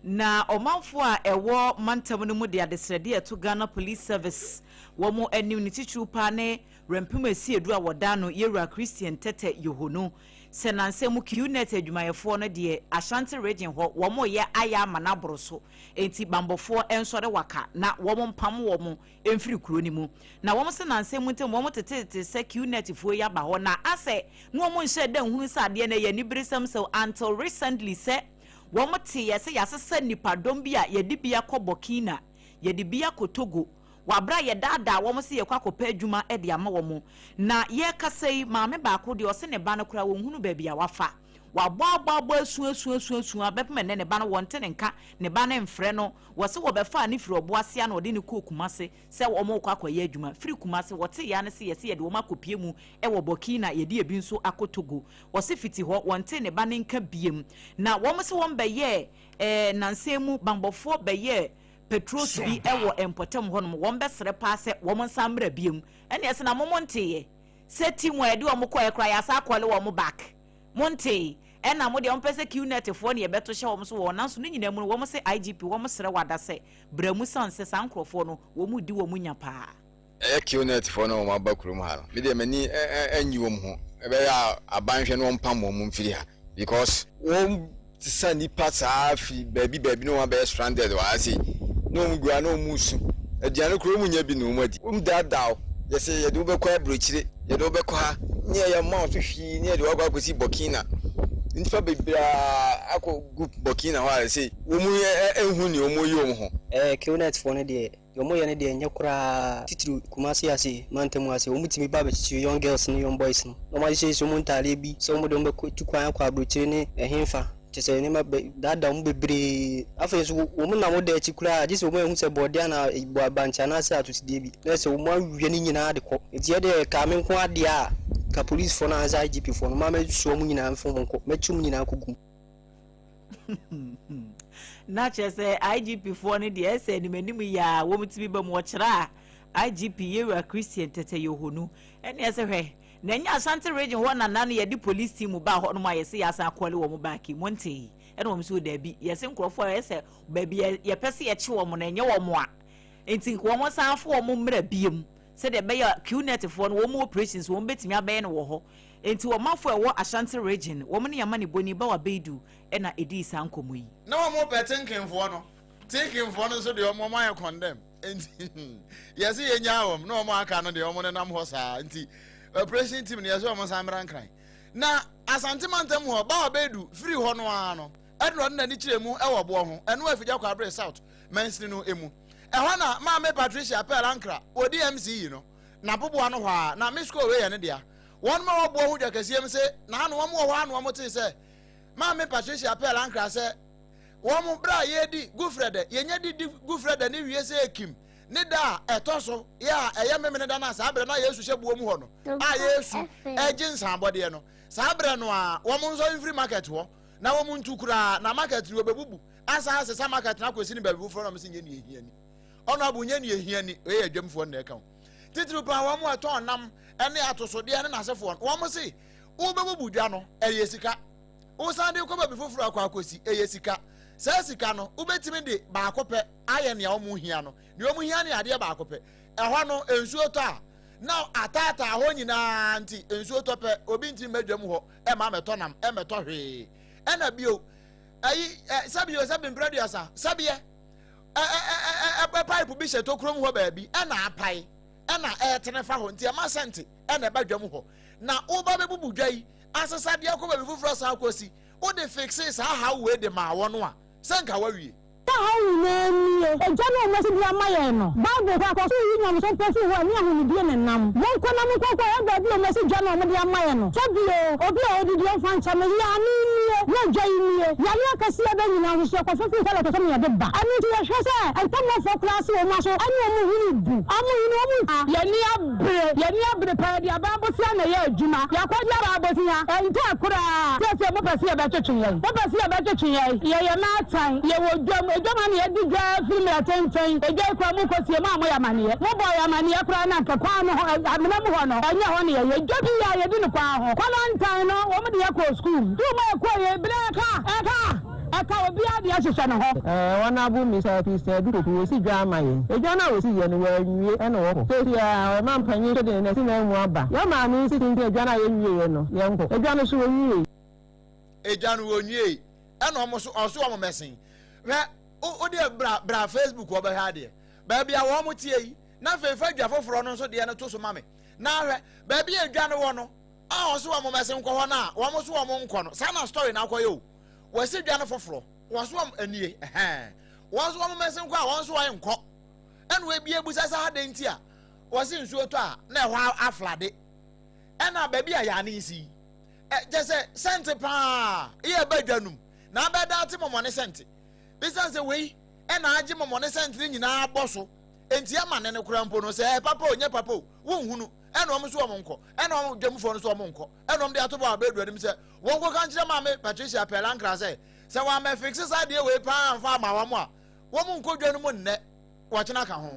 I: Na ɔmanfoɔ a ɛwɔ mantam no mu de adesrɛdeɛ ɛto Ghana Police Service wɔn anim ne titiriw paa ne Werɛmpem Asiedu a wɔda ano Yɛwura Christian Tɛtɛ Yohonu sɛ nansa mu QNet adwumayɛfoɔ no deɛ Ashanti Region hɔ wɔn reyɛ ayɛ ama no aboro so enti banbɔfoɔ nsɔre waka na wɔn mpam wɔn mfiri kuro no mu. Na wɔn se nansa mu ntam wɔn teteete sɛ QNet foɔ yi aba hɔ na asɛ na wɔn nhyɛɛ da nhunu sɛ adeɛ no ɛyɛ aniberesɛm sɛ until recently sɛ wɔn teeɛ sɛ yɛasesa nnipadɔm bi a yɛde bi akɔ Burkina yɛde bi akɔ Togo wɔ aberɛ a yɛdaadaa wɔn sɛ yɛkɔ akɔpɛ adwuma de ama wɔn. Na yɛrekasa yi, maame baako deɛ ɔse ne ba no koraa wɔnhunu baabi a wafa. Wabɔ abɔ abɔ asu asu asu asu ara bɛpem ɛnnɛ ne ba no wɔnte ne nka, ne ba no mfrɛ no. Wɔse wɔbɛfaa no firi Ɔboase a na ɔde no kɔɔ Kumase sɛ wɔrekɔ akɔyɛ adwuma. Firi Kumase, wɔteeɛ ara ne se yɛse yɛde wɔn akɔpie mu wɔ Burkina, yɛde ebi nso akɔ Togo. Wɔse fiti hɔ, wɔntee ne ba no nka biem. Na wɔn se wɔn bɛyɛɛ eh, nnansa yi mu banbɔfoɔ bɛyɛɛ Petros bi wɔ mpɔtam hɔnom, wɔn bɛsrɛ paa sɛ wɔn nsan mmra biom. Ɛnneɛ se na mo monteeɛ sɛ team a yɛde wɔn kɔeɛ koraa yɛasan akɔle wɔn back? Montee? Ɛna mo deɛ mopɛ sɛ QNet foɔ ne yɛbɛto hyɛ wɔn so wɔ hɔ, nanso ne nyinaa mu no wɔn se IGP wɔn srɛ wo ada sɛ bra mu sane sɛ saa nkorɔfoɔ no wɔn redi wɔn nya paa.
M: Ɛyɛ QNet foɔ no a wɔn aba kurom ha no, me deɛ m'ani nnye wɔn ho. Ɛbɛyɛ a aban nhwɛ na wɔn mpam wɔn mfiri ha because wɔn sesa nnipa saa firi baabi baabi na wɔn abɛyɛ stranded wɔ ha sei na wɔn gu ha na wɔn resu. Aduane koraa wɔn nnya bi na wɔn adi. Wɔn daadaa wo, yɛsɛ yɛde wo bɛkɔ aburokyire, yɛde wo bɛkɔ ha, ne yɛ mma wo so hwii ne yɛde wo akɔ akɔsi Burkina. Nnipa bebree akɔ gu Burkina hɔ a sei wɔn nhu nea wɔn reyɛ wɔn ho.
N: Ɛɛ QNet foɔ no deɛ Deɛ wɔyɛ no deɛ ɛnyɛ koraa titiriw Kumasi ase mantam ase wɔtumi ba bɛkyekyere young girls ne young boys no na wɔahyehyɛ wɔn ntaadeɛ bi sɛ wɔde wɔn bɛkɔ tu kwan akɔ aburokyire ne ɛhenfa kyerɛ sɛ nneɛma bɛ daadaa wɔn bebree afei nso wɔn nam wo da akyi koraa gye sɛ wɔn ahu sɛ bɔɔdeɛ anaa bankye anaasɛ atosodeɛ bi na sɛ wɔn awia ne nyinaa de kɔ nti ɛdeɛ kaa me nko adeɛ a ka policefoɔ no anaasɛ IGP foɔ no maa mɛsoa wɔn nyinaa mfa wɔn nkɔ mɛkye wɔn nyinaa kɔgu mu.
I: Na kyerɛ sɛ IGP foɔ no deɛ ɛsɛ anim anim yi a wɔn tumi ba mu wɔkyerɛ a IGP Yewura Christian Tete Yohonu ɛne ɛsɛ hwɛ na ɛnyɛ Ashanti region hɔ na nano yɛde police team ba hɔ nom a yɛsɛ yɛasan akɔle wɔn back mo ntee ɛna wɔn nso daabi yɛsɛ nkurɔfoɔ a ɛsɛ baabi yɛpɛ sɛ yɛkye wɔn na ɛnyɛ wɔn a nti wɔn san fo wɔn mmerɛ biem sɛdeɛ ɛbɛyɛ QNet foɔ no wɔn operations wɔn bɛtumi abɛyɛ no wɔ hɔ Enti ɔmanfoɔ a ɛwɔ Ashanti Region, wɔn ne Amanibɔni Bawa Beidu na ɛdii saa nkɔmmɔ yi.
D: Na wɔn pɛ tinkinfoɔ no, tinkinfoɔ no nso deɛ wɔn ayɛ condemn, nti yɛsi yɛ nyaa wɔn na wɔn aka no deɛ wɔn nenam hɔ saa, nti operation team no yɛsi wɔn nsan mmra Nkran. Na Asante mantam hɔ, Bawa Beidu firi hɔ no ara no, ɛna ɔde n'ani kyerɛ mu wɔ boɔ ho, ɛno Afigya Kwabre South mansini no mu. Ɛhɔ na Maame Patricia Pearl Ankra, ɔdi MC yi no, n'aboboa no hɔ ara, na me sukuu wei yɛ ne dea. Wɔn ma wɔboa ho dwa kɛseɛ mu se na ano wɔn wɔ hɔ ano wɔn tee sɛ Maame Patricia Pearl ankra sɛ wɔn berɛ a yɛredi Gufrɛdɛ yɛnya di di Gufrɛdɛ ne wie sɛ ekim ne da a ɛtɔ so yɛ a ɛyɛ Memeneda no a saa berɛ no a Yesu hyɛ buo mu hɔ no a yɛresu regye nsanbɔdeɛ no saa berɛ no a wɔn nsɔre mfiri market hɔ na wɔn ntu koraa na market no wɔbɛbubu asan asesa market no akɔsi no baabi foforɔ na wɔn se nyɛ nea ɛhia ni ɔno abo nyɛ nea ɛhia ni wei yɛ adwamfoɔ no na ɛka ho Titiriw paa wɔn a ɛtɔn nam ne atosodeɛ ne n'asefoɔ no, wɔn se wobɛbubu dwa no, ɛyɛ sika. Wosan de kɔ baabi foforɔ akɔ akɔsi, ɛyɛ sika. Saa sika no, wobɛtumi de baako pɛ ayɛ nea wɔn hia no. Nea wɔn hia no yɛ adeɛ baako pɛ. Ɛhɔ no, nsuo tɔ a, na ataataa hɔ nyinaa nti, nsuo tɔ pɛ, obi ntumi mma dwam hɔ mma mmɛtɔ nam, mmɛtɔ hwee. Ɛna bio, ayi, sɛbi o, sɛbi mprɛduasa, sɛbiɛ. ɛ pipe bi hyɛ tokurom hɔ baabi ɛna apae ɛna ɛretene fa hɔ nti ɛma sɛnte ɛna ɛba dwam hɔ na woba bɛbubu dwa yi asesa deɛ kɔ baabi foforɔ san kɔsi wode fixe saa haw wei de maa wɔn a sɛ nka wawie.
O: Saa haw nyinaa nie, Agya no a wɔasi de ama yɛn no. Bible kɔ akɔ so yiyi nyamesom pa firi hɔ a ɛne ahonidie na ɛnam. Monkɔ na monkɔnkɔhwɛ baabi a wɔasi dwa no a wɔde ama yɛn no. Sɛ bio, obi a ɔredidi ɔmfa nkyɛ me, yea, me nie. nie na dwa yi nie. Yareɛ akɛseɛ bɛ nyinaa nso so yɛkɔfa firi tɔlɛt so na yɛde ba. Ɛno nti yɛhwɛ sɛ ntɛmɔfoɔ koraa se wɔn aso ɛne wɔn hwene bu. Wɔn hwene wɔn ntaa. Yɛn ani abere, yɛn ani abere paa, yɛde aban bosea na ɛyɛ adwuma. Yɛakɔgye aban bosea, ɛntɛɛ koraa. Seesei mopɛ sɛ yɛbɛtwetwe yɛn? Mopɛ sɛ yɛbɛtwetwe yɛn? Yɛyɛ mmaatan, yɛwɔ dwam, edwam ha na yɛdi dwa firi mmerɛ tenten. Edwa yi koraa mokɔsie, mo a moyɛ amaneɛ. Mobɔɔ yɛn amaneɛ koraa na anka kwan no ho, amena mu hɔ no, ɛnyɛ hɔ na yɛyɛ. Dwa bi a yɛdi no kwan ho. Kɔlɔntan no, wɔde yɛn kɔɔ sukuu. Sukuu mu a yɛkɔeɛ yi, berɛ ɛka, ɛka. Ɛka obiara deɛ hyehyɛ ne ho.
P: Ɛɛ Honourable Mister Christian Adu Poku wɔsi dwa ama yɛn. Edwa no a wɔsi yɛ no wɔanwie ɛna wɔkɔ. Seesei a ɔmanpanyin nso de n'asinan mu aba. Yɛn maame yi si tenten edwa no a yɛnwieɛ no yɛnkɔ. Edwa no so wɔnwiei.
D: Edwa no wɔnwiei ɛna wɔn so ɔso wɔn mɛsen. Hwɛ wo wo deɛ bra bra Facebook hɔ bɛhwɛ adeɛ. Baabi a wɔn teɛ yi na afei fa dwa foforɔ no nso deɛ no to so ma me. Na hwɛ baabi a edwa no wɔ no a ɔso wɔn mɛsen nkɔ hɔ no a wɔn so wɔn nkɔ no saa na story no akɔyɛ o. Wɔasi dwa no foforɔ, wɔn so wɔn nie, ɛhɛn, wɔn so wɔn mmɛsen kɔ a wɔn so wɔn nkɔ. Ɛna ebi ebusa sɛ adɛn nti a wɔsi nsuo tɔ a na ɛhɔ aflade. Ɛna baabi a yaane si yi, ɛ kyɛ sɛ sɛnte paa yɛ ɛba dwa num na abɛda ate mɔmɔne sɛnte. Bisan sɛ wei ɛna agye mɔmɔne sɛnte no nyinaa bɔ so, enti ama ne no koraa mpo no sɛ ɛyɛ papa o nyɛ papa o wonhunu. Ɛna wɔn so wɔn nkɔ, ɛna wɔn dwamufoɔ no so wɔn nkɔ. Ɛna wɔn de ato bɔ abɛɛdu anim sɛ Wɔnkɔka nkyerɛ Maame Patricia Pɛlankra sɛ, sɛ wɔammɛfikse saa adeɛ wei paa amfa amma wɔn a, wɔn nkɔ dwa no mu nnɛ, wɔkyena ka ho.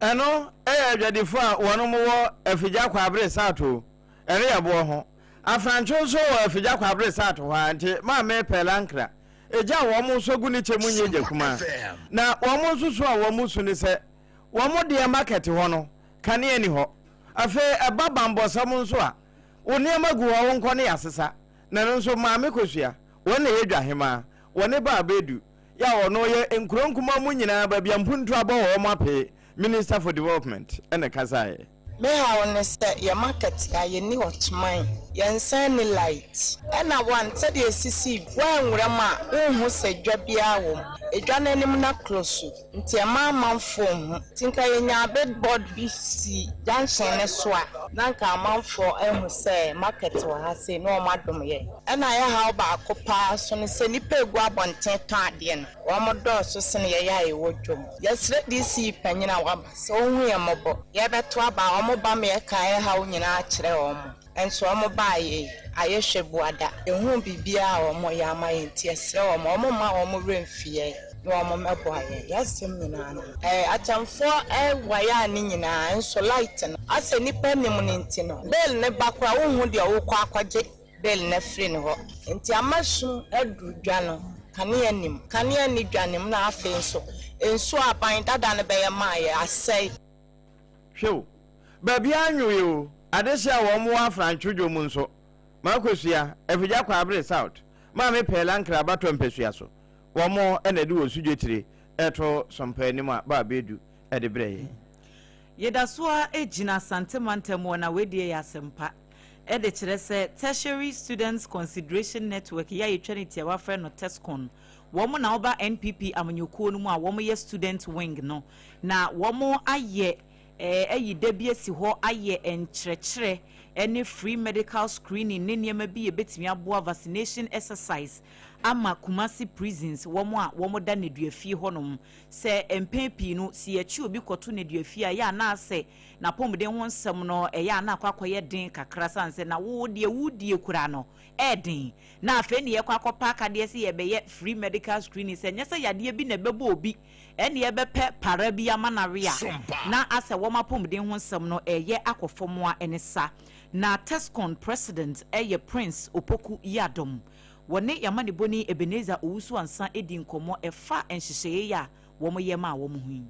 H: Ɛno yɛ adwadifoɔ a wɔnom wɔ Afigya Kwaabere South o, ɛno yɛ boɔ ho. Afrantwo nso wɔ Afigya Kwaabere South hɔ ara nti Maame Pɛlankra, egya a wɔn sɔ gu ne kyɛ mu nyɛ gya kumaa. Na wɔn nso su a wɔn su ne sɛ, wɔn deɛ market hɔ no, kanea nni hɔ. Afei ɛba banbɔsɛm nso a, Wo nneɛma gu hɔ, wo nkɔ ne yɛasesa. Na ɛno nso, Maame Kosua, wɔn na ɛyɛ dwahemaa. Wɔne Baa Bedu, yɛ a ɔno yɛ nkuro nkumaa mu nyinaa baabi a mpuntuo abɔ wɔ wɔn apee, Minister for Development na ɛkasaeɛ.
Q: Me haw ne sɛ yɛ market ha yɛnni ɔkyeman, yɛnsan nni light. Ɛna one sɛdeɛ ɛsisi woanwura mu a wonhu sɛ dwa biara wɔ mu. Edwa no anim na close. Nti ɛma amanfoɔ nhu. Nti nka yɛnyaa big board bi si junction no so a, na nka amanfoɔ ahu sɛ market wɔ ha sei na wɔn adom yɛn. Ɛna yɛ haw baako paa nso ne sɛ nnipa ɛgu abɔnten tɔn adeɛ no, wɔn dɔɔso sene yɛn a yɛwɔ dwom. Yɛsrɛ DC panyin a waba sɛ ɔnhu yɛn mmɔbɔ. Yɛbɛto aba a, wɔn ba ma yɛka yɛ haw nyinaa kyerɛ wɔn. Nso wɔn baa yei ayɛ hwɛ buada, yɛnhuu biribiara a wɔn yɛ ama yɛn nti yɛsrɛ wɔn, wɔn mma wɔn werɛ mfi yɛn na wɔn mmɛboa yɛn, yɛn asɛm nyinaa no no. Ɛɛ akyɛmfoɔ wire no nyinaa nso light no asɛ nnipa nnim no nti no bill no ba koraa wonhu deɛ wokɔ akɔgye bill no afiri ne hɔ nti ama sum aduru dwa no kanea nnim, kanea nni dwa no mu na afei nso nsuo a aban dada no bɛyɛ maa yɛn asɛe.
H: Hwɛ o, baabiara nwoe o, adehye a wɔn wɔ Afrantwo dwom nso, Makosua, Afigya Kwaabere South, Maame Pearl Ankrah abatɔ mpasua so, wɔn na ɛde wɔn sudwetire reto Sompa anim a Baa Bedu de brɛ yɛn.
I: Yɛda so ara gyina Asante mantam hɔ na wei deɛ yɛ asɛmpa de kyerɛ sɛ Tertiary Students Consideration Network yi a yɛtwa ne tiawa frɛ no TESCON wɔn na wɔba NPP amanyɔkuo no mu a wɔyɛ student wing no na wɔayɛ ayi da bi asi hɔ ayɛ nkyerɛkyerɛ ne free medical screening ne nneɛma bi a ɛbɛtumi aboa vaccination exercise ama Kumasi prisons wɔn a wɔda nneduafie hɔnom. Sɛ mpɛn pii no sɛ yɛkye obi kɔto nneduafie a ɛyɛ a na asɛ n'apɔmuden ho nsɛm no ɛyɛ a na akɔ akɔyɛ den kakra sane sɛ na wo deɛ wodie koraa no ɛyɛ den na afei ne yɛkɔ akɔpa akadeɛ sɛ yɛbɛyɛ free medical screening sɛ nyɛ sɛ yadeɛ bi na ɛbɛbɔ obi ɛne yɛbɛpɛ para bi ama no awe a na asɛ wɔn apɔmuden ho nsɛm no ɛyɛ akɔ fam a ɛne sa. Na TESCON president ɛyɛ Prince Opoku Yiadom. Wɔne y'amanebɔni Ebenezer Owusu Ansah adi nkɔmmɔ ɛfa nhyehyɛeɛ yi a wɔyɛ maa wɔn ho yi.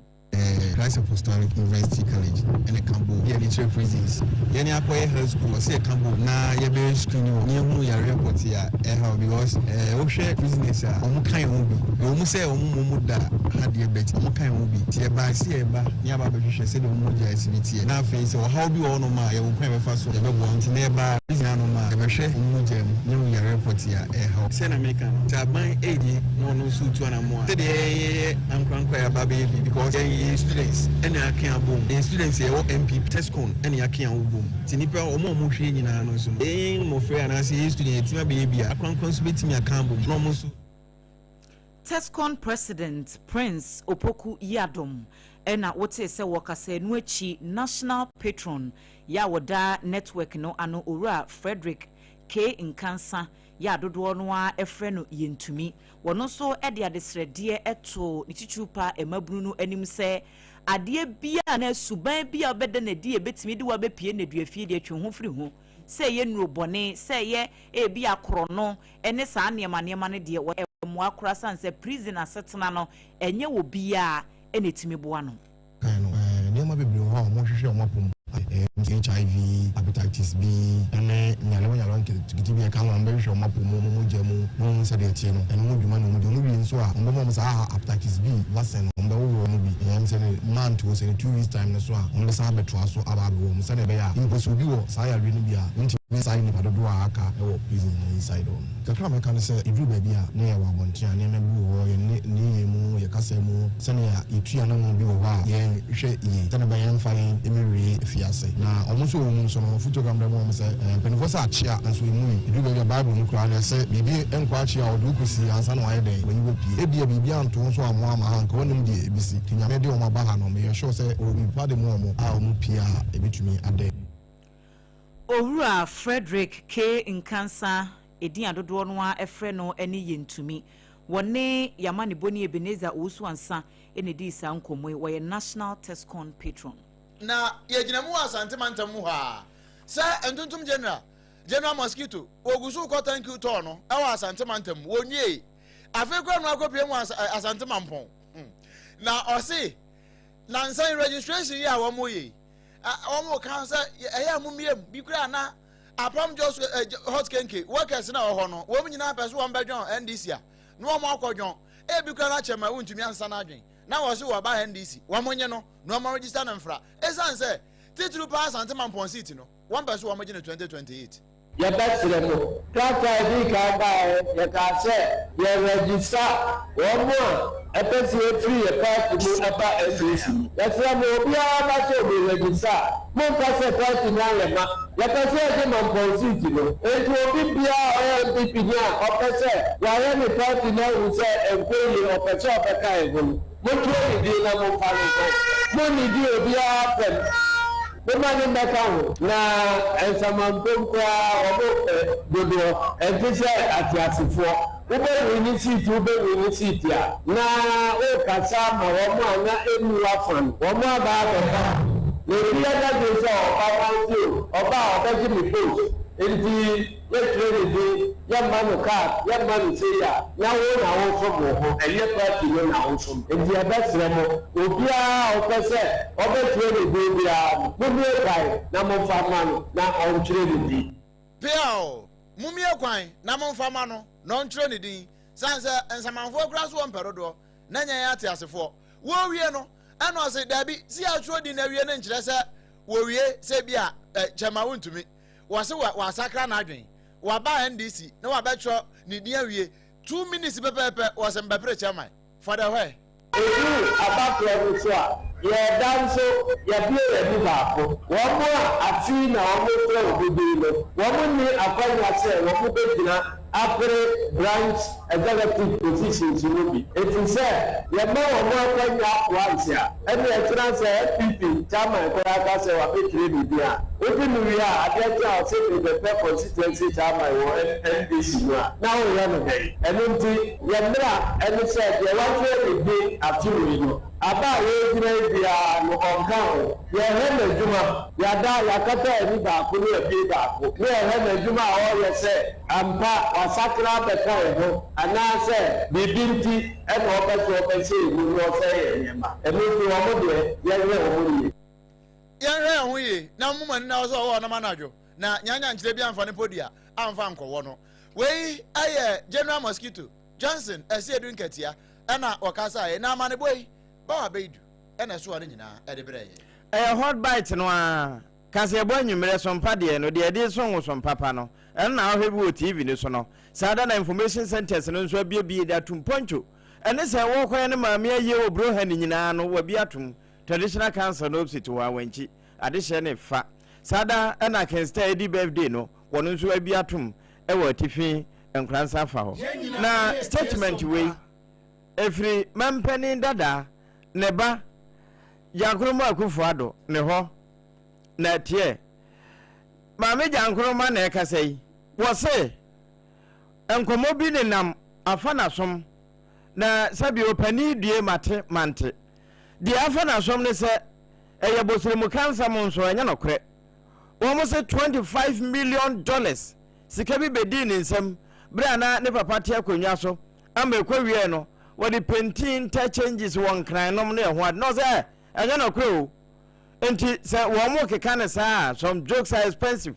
R: Christ Apostolic University College ɛna ɛka bom yɛde kyerɛ prisons. Yɛne akɔyɛ health school ɔsɛ yɛka bom na yɛbɛyɛ screening wɔ na yɛhunu yareɛ pɔtee a ɛhaw because eh, wohwɛ prisoners a wɔn ka yɛn ho bi ɛwɔ mu sɛ wɔn mmom da ha deɛ but wɔn ka yɛn ho bi nti yɛbaa sɛ yɛba ne yɛaba abɛhwehwɛ sɛdeɛ wɔn mogya asi bi teɛ na afei sɛ ɔhaw bi wɔ hɔnom a yɛwɔ kwan yɛbɛfa so yɛbɛboa nti na yɛbaa prison hanom a yɛbɛ. Yɛbɛhwɛ wɔn mogya mu na yɛahu yareɛ pɔtee a ɛreha wɔn. Sɛnea meka no, sɛ aban redi na ɔno nso retu anammɔn a, sɛdeɛ yɛn yɛyɛ ankorankoro a yɛaba abɛyɛ bi because yɛn yɛyɛ students ɛna yɛake abom. Yɛyɛ students a yɛwɔ NPP, TESCON ɛna yɛake abom. Nti nnipa wɔn a wɔhwɛ yɛn nyinaa no nso no, yɛn mmɔfra yi anaasɛ yɛyɛ student yɛatumi abɛyɛ bi a, ankorankoro nso bɛtumi aka abom na wɔn nso.
I: TESCON President Prince Opoku Yiadom na wotee sɛ wɔkasa ɛno akyi National Patron yɛ a wɔda network no ano Owura Frederick K. Nkansah yɛ a dodoɔ no ara frɛ no Yɛntumi. Wɔno nso de adesrɛdeɛ too ne titiriw pa mmabunu no anim sɛ adeɛ biara anaa suban bi a wobɛda no adi a ɛbɛtumi de wo abɛpue nneduafie deɛ twe wo ho firi ho, sɛ ɛyɛ nnuro bɔne, sɛ ɛyɛ ebia korɔno ne saa nneɛma nneɛma no deɛ wɔ mmoa koraa sane sɛ prison asetena no ɛnyɛ obiara na ɛtumi boa no.
R: Kan no, nneɛma bebree wɔ hɔ a wɔhwehwɛ wɔn apɔw mu, HIV, hepatitis B, ne nyarewa nyarewa nketenkete bi a ɛka ho a wɔbɛhwehwɛ wɔn apɔw mu, wɔn mogya mu, na wɔahu sɛdeɛ ɛteɛ no. Ɛno ho dwuma na wɔdi. Wɔwie nso a, wɔbɛma wɔn saa hepatitis B vaccine no, wɔbɛwowɔ wɔn bi. Ɛyɛ sɛ ne month o, sɛ ne 2 weeks time no so a, wɔbɛsan abɛtoa so aba abɛwɔ wɔn sɛdeɛ ɛbɛyɛ a mpo sɛ obi wɔ saa yareɛ no bi a, ɔntumi nsae nnipa dodoɔ a aka wɔ prison no inside hɔ no. Kakra a mɛka ne sɛ, ɛduru baabi a na yɛwɔ abɔnten a, nneɛma bi wɔ hɔ, yɛn nneyɛɛ mu, yɛn kasa mu, sɛnea yɛtu yɛn anammɔn bi wɔ hɔ a yɛnhwɛ yie sɛnea ɛbɛyɛ yɛmfa yɛn mmɛwie afiase. Na wɔn nso a wɔwɔ mu nso no, afotuo kakra mede ma wɔn sɛ, mpanimfoɔ sɛ akyea nanso ɛmmui. Ɛduru baabi a Bible mu koraa no ɛse, biribi nkɔ akyea a, wɔde wo kɔsie ansa na wɔayɛ dɛn? Wɔayi wo apue. Ebia biribi anto wo nso ammoa amma ha, anka wonnim deɛ ɛbɛsi. Nti Nyame de wɔn aba ha no, meyɛ sure sɛ ɔwɔ biribi pa de ma wɔn a wɔpue a ɛbɛtumi ada adi.
I: Owura Frederick K. Nkansah, edin a dodoɔ no ara frɛ no ne Yentumi. Wɔne Y'amanebɔni Ebenezer Owusu-Ansah na edii saa nkɔmmɔ yi. Wɔyɛ National TESCON Patron.
D: Na yɛgyina mu wɔ Asante mantam mu hɔ ara sɛ Ntontom General, General Mosquito, wɔgu so rekɔ Thank you tour no wɔ Asante mantam mu. Wɔnwiei. Afei koraa na wɔakɔpue mu wɔ Asante Mampɔn. Hmm. Na ɔse, nansa yi registration yi a wɔyɛ yi, wɔn ka sɛ ɛyɛ a mommie mu bi koraa na apam just eh, hot kenke workers na wɔ hɔ no wɔn nyinaa pɛ so wɔn bɛdwɔn ndc a na wɔn akɔdwɔn ebi koraa na kyɛ ma wontumi ansa n'adwen na wɔn so wɔba ndc wɔn nye no na wɔn register no mfra esan sɛ titiri paa Asante Mampɔn seat no wɔn pɛ so wɔn gye no 2028.
S: Yɛbɛsrɛ mo, krataa a ɛdii kan baeɛ, yɛkaa sɛ yɛrɛgyista wɔn a ɛpɛ sɛ yɛfiri yɛ party mu ba NDC mu. Yɛsrɛ mo, obiara ba sɛ ɔbɛrɛgyista a, monnka sɛ party no ayɛ ma. Yɛpɛ sɛ yɛgye Mampɔn seat no. Enti obi biara a ɔyɛ NPP ni a ɔpɛ sɛ yɛayɛ ne party no ahu sɛ ɛnkɔ yie, ɔpɛ sɛ ɔbɛka yɛn ho no, Montwerɛ ne din na momfa no nkɔ. Monnidi obiara atɛm. Momma no mmɛka ho. Na nsamanpom koraa wɔpɛ dodoɔ. Ɛnte sɛ ateasefoɔ. Wobɛwini seat wobɛwini seat a, na worekasa ama wɔn a na ɛnni w'afa no. Wɔn aba abɛka ho. Na obi yɛ n'adwene sɛ ɔba wansi o, ɔba a ɔbɛgye me post. Enti. Yɛtwerɛ ne din, yɛmma no card, yɛmma no sei a, na wo na wosom wo ho, ɛnyɛ party no na wosom. Nti yɛbɛsrɛ mo, obiara a ɔpɛ sɛ ɔbɛtwerɛ ne din biara no, mommue kwan na momfa mma no na ɔntwerɛ ne din.
D: Peaw! Mommue kwan na momfa mma no na ɔntwerɛ ne din, sane sɛ nsamanfoɔ koraa so wɔmpɛ dodoɔ, na ɛnyɛ yɛn ateasefoɔ. Wɔrewie no, ɛna ɔse, Dabi, sɛ yɛatwerɛ din no awie no nkyerɛ sɛ wɔwie, sɛ ebia, eh, kyɛma wontumi. Wɔse wa wasakra n'adwen. Waba NDC na wabɛtwerɛ ne din awie. 2 minutes pɛpɛɛpɛ wɔse mbɛpere chairman. For the where?
S: Ɛduru abatoɔ no so a, yɛreda nso yɛabue yɛn ani baako. Wɔn a afei na wɔretwerɛ wɔn din no, wɔnni akwanya sɛ wɔbɛgyina apere branch executive positions no bi, efisɛ yɛma wɔn akwanya once a, ɛne ɛkyena sɛ NPP chairman koraa ka sɛ wabɛtwerɛ ne din a, wogye no wie a, adeɛ kye a ɔse mebɛpɛ constituency chairman wɔ NDC mu a, na woyɛ no dɛn? Ɛno nti, yɛn mmara ne sɛ deɛ watwerɛ ne din afe wei no, aba a yɛregyina yi biara no ɔnka ho. Yɛhwɛ n'adwuma, yɛada, yɛakata ani baako ne abue baako, ne yɛhwɛ n'adwuma a ɔreyɛ sɛ ampa wasakra abɛka yɛn ho anaasɛ biribi nti na ɔpɛ sɛ ɔbɛhyɛ yɛn mu na ɔsɛe yɛn nneɛma. Ɛno nti wɔn deɛ, yɛnhwɛ wɔn yie.
D: Yɛnhwɛ yɛn ho yie na momma mo ani nna hɔ sɛ ɔwɔ ɔnam anadwo, na nyanyankyerɛ bi amfa ne podua amfa ankɔwɔ no. Wei yɛ General Mosquito, Johnson Asiedu Nkatia na ɔkasaeɛ, na amanebɔ yi, Bawa Beidu na ɛsoa ne nyinaa de brɛɛ yɛn.
H: Ɛyɛ hot bite no ara. Kaseɛbɔ anwummerɛ sompa deɛ no, deɛ ɛde resom wo sompa pa no, ɛno na wohwɛ bi wɔ TV no so no. Saa da na information centres no nso abuebue de atom pɔnkyo. Ɛne sɛ wɔrekɔyɛ ne maame ayie wɔ Brohani nyinaa no, wɔabue atom. Traditional Council no opsit hɔ, Awankyi, adehyeɛ ne fa. Saa da na Kenstar redi birthday no, wɔn nso abue atom wɔ atifi Nkoransa fa hɔ. Na statement wei, ɛfiri mampanin dada ne ba Gyankroma Akufo Addo ne hɔ na ɛteɛ. Maame Gyankroma na ɛkasa yi. Wɔse nkɔmmɔ bi nenam afa n'asom na sɛbi ɔpanin due mate mante. Deɛ afa n'asom ne sɛ ɛyɛ bosrɛmuka nsɛm nso ɛnyɛ nokorɛ. Wɔn se 25 million dollars sika bi bɛdii ne nsam berɛ a na ne papa te akonnwa so ama ɛkɔwieɛ no wɔde pentii interchanges wɔ Nkran nom ne ɛho ade na ɔsɛ ɛ ɛnyɛ nɔkorɛ o nti sɛ wɔn mo keka ne saa a some jokes are expensive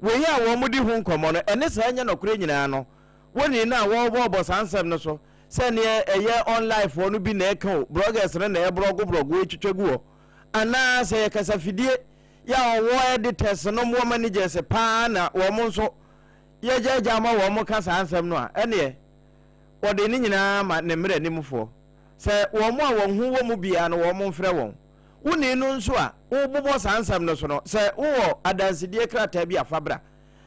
H: wei a wɔn mo di ho nkɔmmɔ no ɛne saa ɛnyɛ nɔkorɛ nyinaa no wɔnii no a wɔrebɔbɔ saa nsɛm no so sɛ neɛ ɛyɛ online foɔ no bi na ɛka o bloggers no na ɛbrɔgo brɔgo ɛtwitwa gu hɔ anaa sɛ yɛ kasafidie yɛ a wɔwɔ editors nom wɔ managers paa na wɔn nso yɛgyaagyaa ma wɔn ka saa nsɛm no a ɛneɛ wɔde ne nyinaa ma ne mmaranimfoɔ sɛ wɔn a wɔn ho wɔ mu biara no wɔn mfrɛ wɔn. Wonii no nso a wobobɔ saa nsɛm no so no, sɛ wowɔ adansedie krataa bi a fa bra.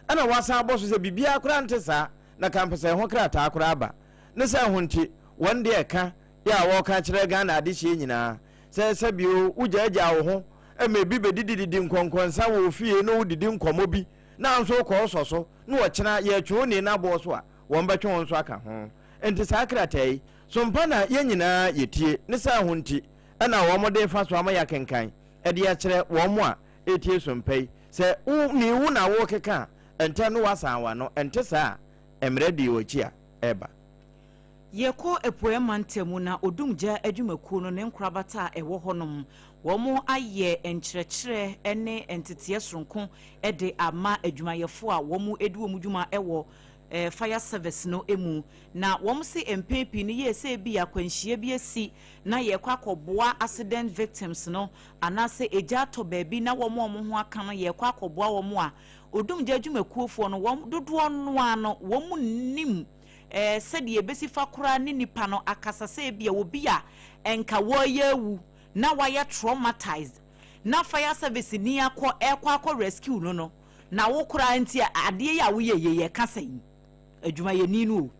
H: Ɛna wasan abɔ so sɛ biribiara koraa nte saa na kampɛsɛ ho krataa koraa aba. Ne sɛ ho nti wɔn deɛ ɛka yɛ a wɔka kyerɛ Ghana adehyeɛ nyinaa sɛ sɛbio wogyaagyaa wo ho ma ebi bɛdidididi nkɔnkɔnsa wɔ wo fie na wodidi nkɔmmɔ bi na nso wokɔ wosɔ so na ɔkyena yɛtwe wo nee no aboɔ so a wɔbɛtwe wo nso aka ho. Enti saa krataa yi, so mpa na yɛn nyinaa yɛtie, ne saa ho nti na wɔde refa so ama yɛakenkan de akyerɛ wɔn a ɛretie so mpa yi, sɛ wo ni wo na worekeka a, ntɛm no woasan w'ano, ɛnte saa a, mmerɛ dii w'akyi a ɛreba.
I: Yɛkɔ Apueɛ Mantam na Odumgya adwumakuo no ne nkorabata a ɛwɔ hɔnom, wɔayɛ nkyerɛkyerɛ ne nteteɛ soronko de ama adwumayɛfoɔ a wɔdi wɔn dwuma wɔ fire service no mu. Na wɔn se mpɛn pii no yɛ sɛ ebia akwanhyia bi asi na yɛrekɔ akɔboa accident victims no anaasɛ egya atɔ baabi na wɔn a wɔn ho aka no yɛrekɔ akɔboa wɔn a, odumgya adwumakuofoɔ no wɔn dodoɔ no ara no wɔn nnim eh, sɛdeɛ yɛbɛsi fa koraa ne nipa no akasa sɛ ebia obi a nka wɔreyɛ awu na wayɛ traumatized na fire service ni akɔ ɛrekɔ akɔ rescue no no Na wo koraa nti adeɛ yi a woyɛ yei ɛka sɛn? Adwumayɛni no o.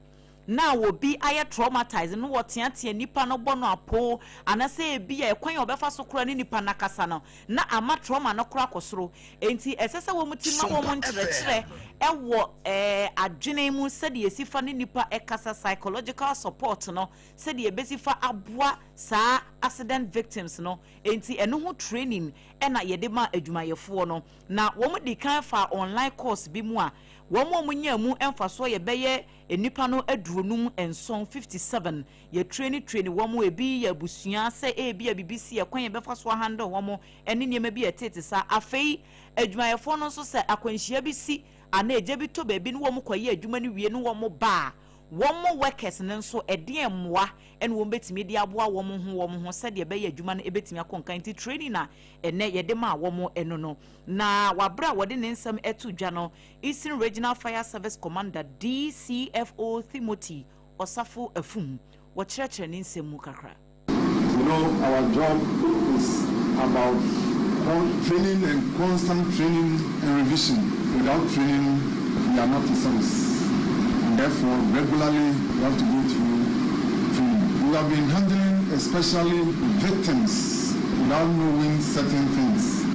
I: Na obi ayɛ traumatized no wɔteatea nipa no bɔ no apoo anasɛ ebia ɛkwan a ɔbɛfa so koraa ne nipa no akasa no na ama trauma no koraa akɔ soro. Enti ɛsɛ sɛ wɔn ti ma wɔn nkyerɛkyerɛ ɛwɔ ɛɛ adwene mu sɛdeɛ yɛsi fa ne nipa ɛkasa psychological support no sɛdeɛ yɛbɛsi fa aboa saa accident victims no. Enti ɛno ho training ɛna yɛde ma adwumayɛfoɔ no. Na wɔdii kan faa online course bi mu a wɔn a wɔnyaa mu mfasoɔ yɛ bɛyɛ nnipa no 57, 57. Yɛtreni treni wɔn, ebi yɛ abusua sɛ ebia biribi si a kwan a yɛbɛfa so ahandle wɔn ne nneɛma bi a ɛtete saa. Afei adwumayɛfoɔ no nso sɛ akwanhyia bi si anaa egya bi tɔ baabi na wɔkɔyɛ adwuma no wie na wɔba a, wɔn workers no nso ɛdeɛn mmoa na wɔbɛtumi de aboa wɔn ho wɔn ho sɛdeɛ ɛbɛyɛ adwuma no bɛtumi akɔ nkan. Nti training a ɛnnɛ yɛde maa wɔn ɛno no. Na wɔ aberɛ a wɔde ne nsɛm to dwa no, Eastern Regional Fire Service Commander DCFO Timothy Osafo Afum, wɔkyerɛkyerɛ ne nsɛm mu kakra.
T: You know our job is about training and constant training and revision. Without training, we are not a service. And therefore, regularly, we have to go through training. We have been handling especially victims without knowing certain things.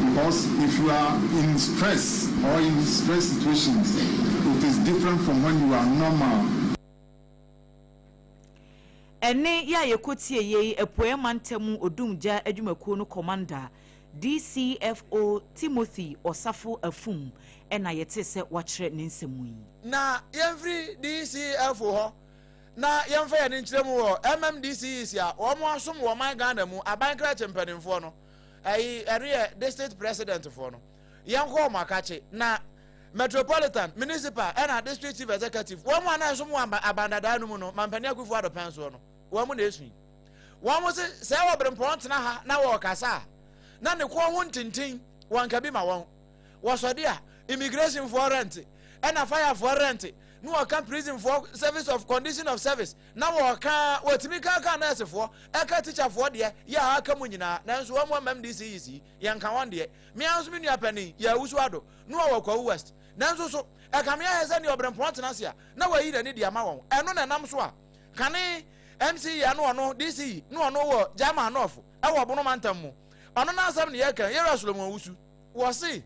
T: Because if you are in stress or in stress situations, it is different from when you are normal.
I: Ɛnne yi a yɛkɔtieeɛ yi, Apueɛ Mantam Odumgya Adwumakuo no Kɔmanda, DCFO Timothy Osafo Afum na yɛtee sɛ wakyerɛ ne nsɛm mu yi.
D: Na yɛmfiri DCFO hɔ na yɛmfa yɛn ani nkyerɛ mu wɔ MMDCEs a wɔn asom wɔ ɔman Ghana mu aban krakye mpanimfoɔ no, ɛyi ɛno yɛ district president foɔ no, yɛnkɔ wɔn akakye na Metropolitan, Municipal ɛna District Chief Executive, wɔn a na ɛsom wɔ aban dadaa no mu no, Mampanin Akufo Addo pɛn soɔ no, wɔn na ɛsui. Wɔn se sɛ wɔ berempɔn tena ha na wɔrekasa a, na ne kɔn ho ntintin. Wɔnka bi ma wɔn. Wɔsɔde a, immigration foɔ rent, ɛna fire foɔ rent, na wɔka prison foɔ service of condition of service, na wɔka, wɔtumi ka ka nurse foɔ, ɛka teacher foɔ deɛ, yɛ a aka mu nyinaa, nanso wɔn mu MMDCEs yi, yɛnka wɔn deɛ. Me ara nso me nua panin, yɛ Awusu Ado, na ɔwɔ Kwawu West. Nanso so, ɛkame ayɛ sɛ nea ɔbrɛmpɔn tena ase a, na wayi n'ani de ama wɔn. Ɛno na ɛnam so a, kane MC yi a na ɔno, DC yi, na ɔno wɔ German North, ɛwɔ Ɔbono mantam mu. Ɔno n'asɛm na yɛreka yi, Yɛwura Solomon Owusu. Wɔse,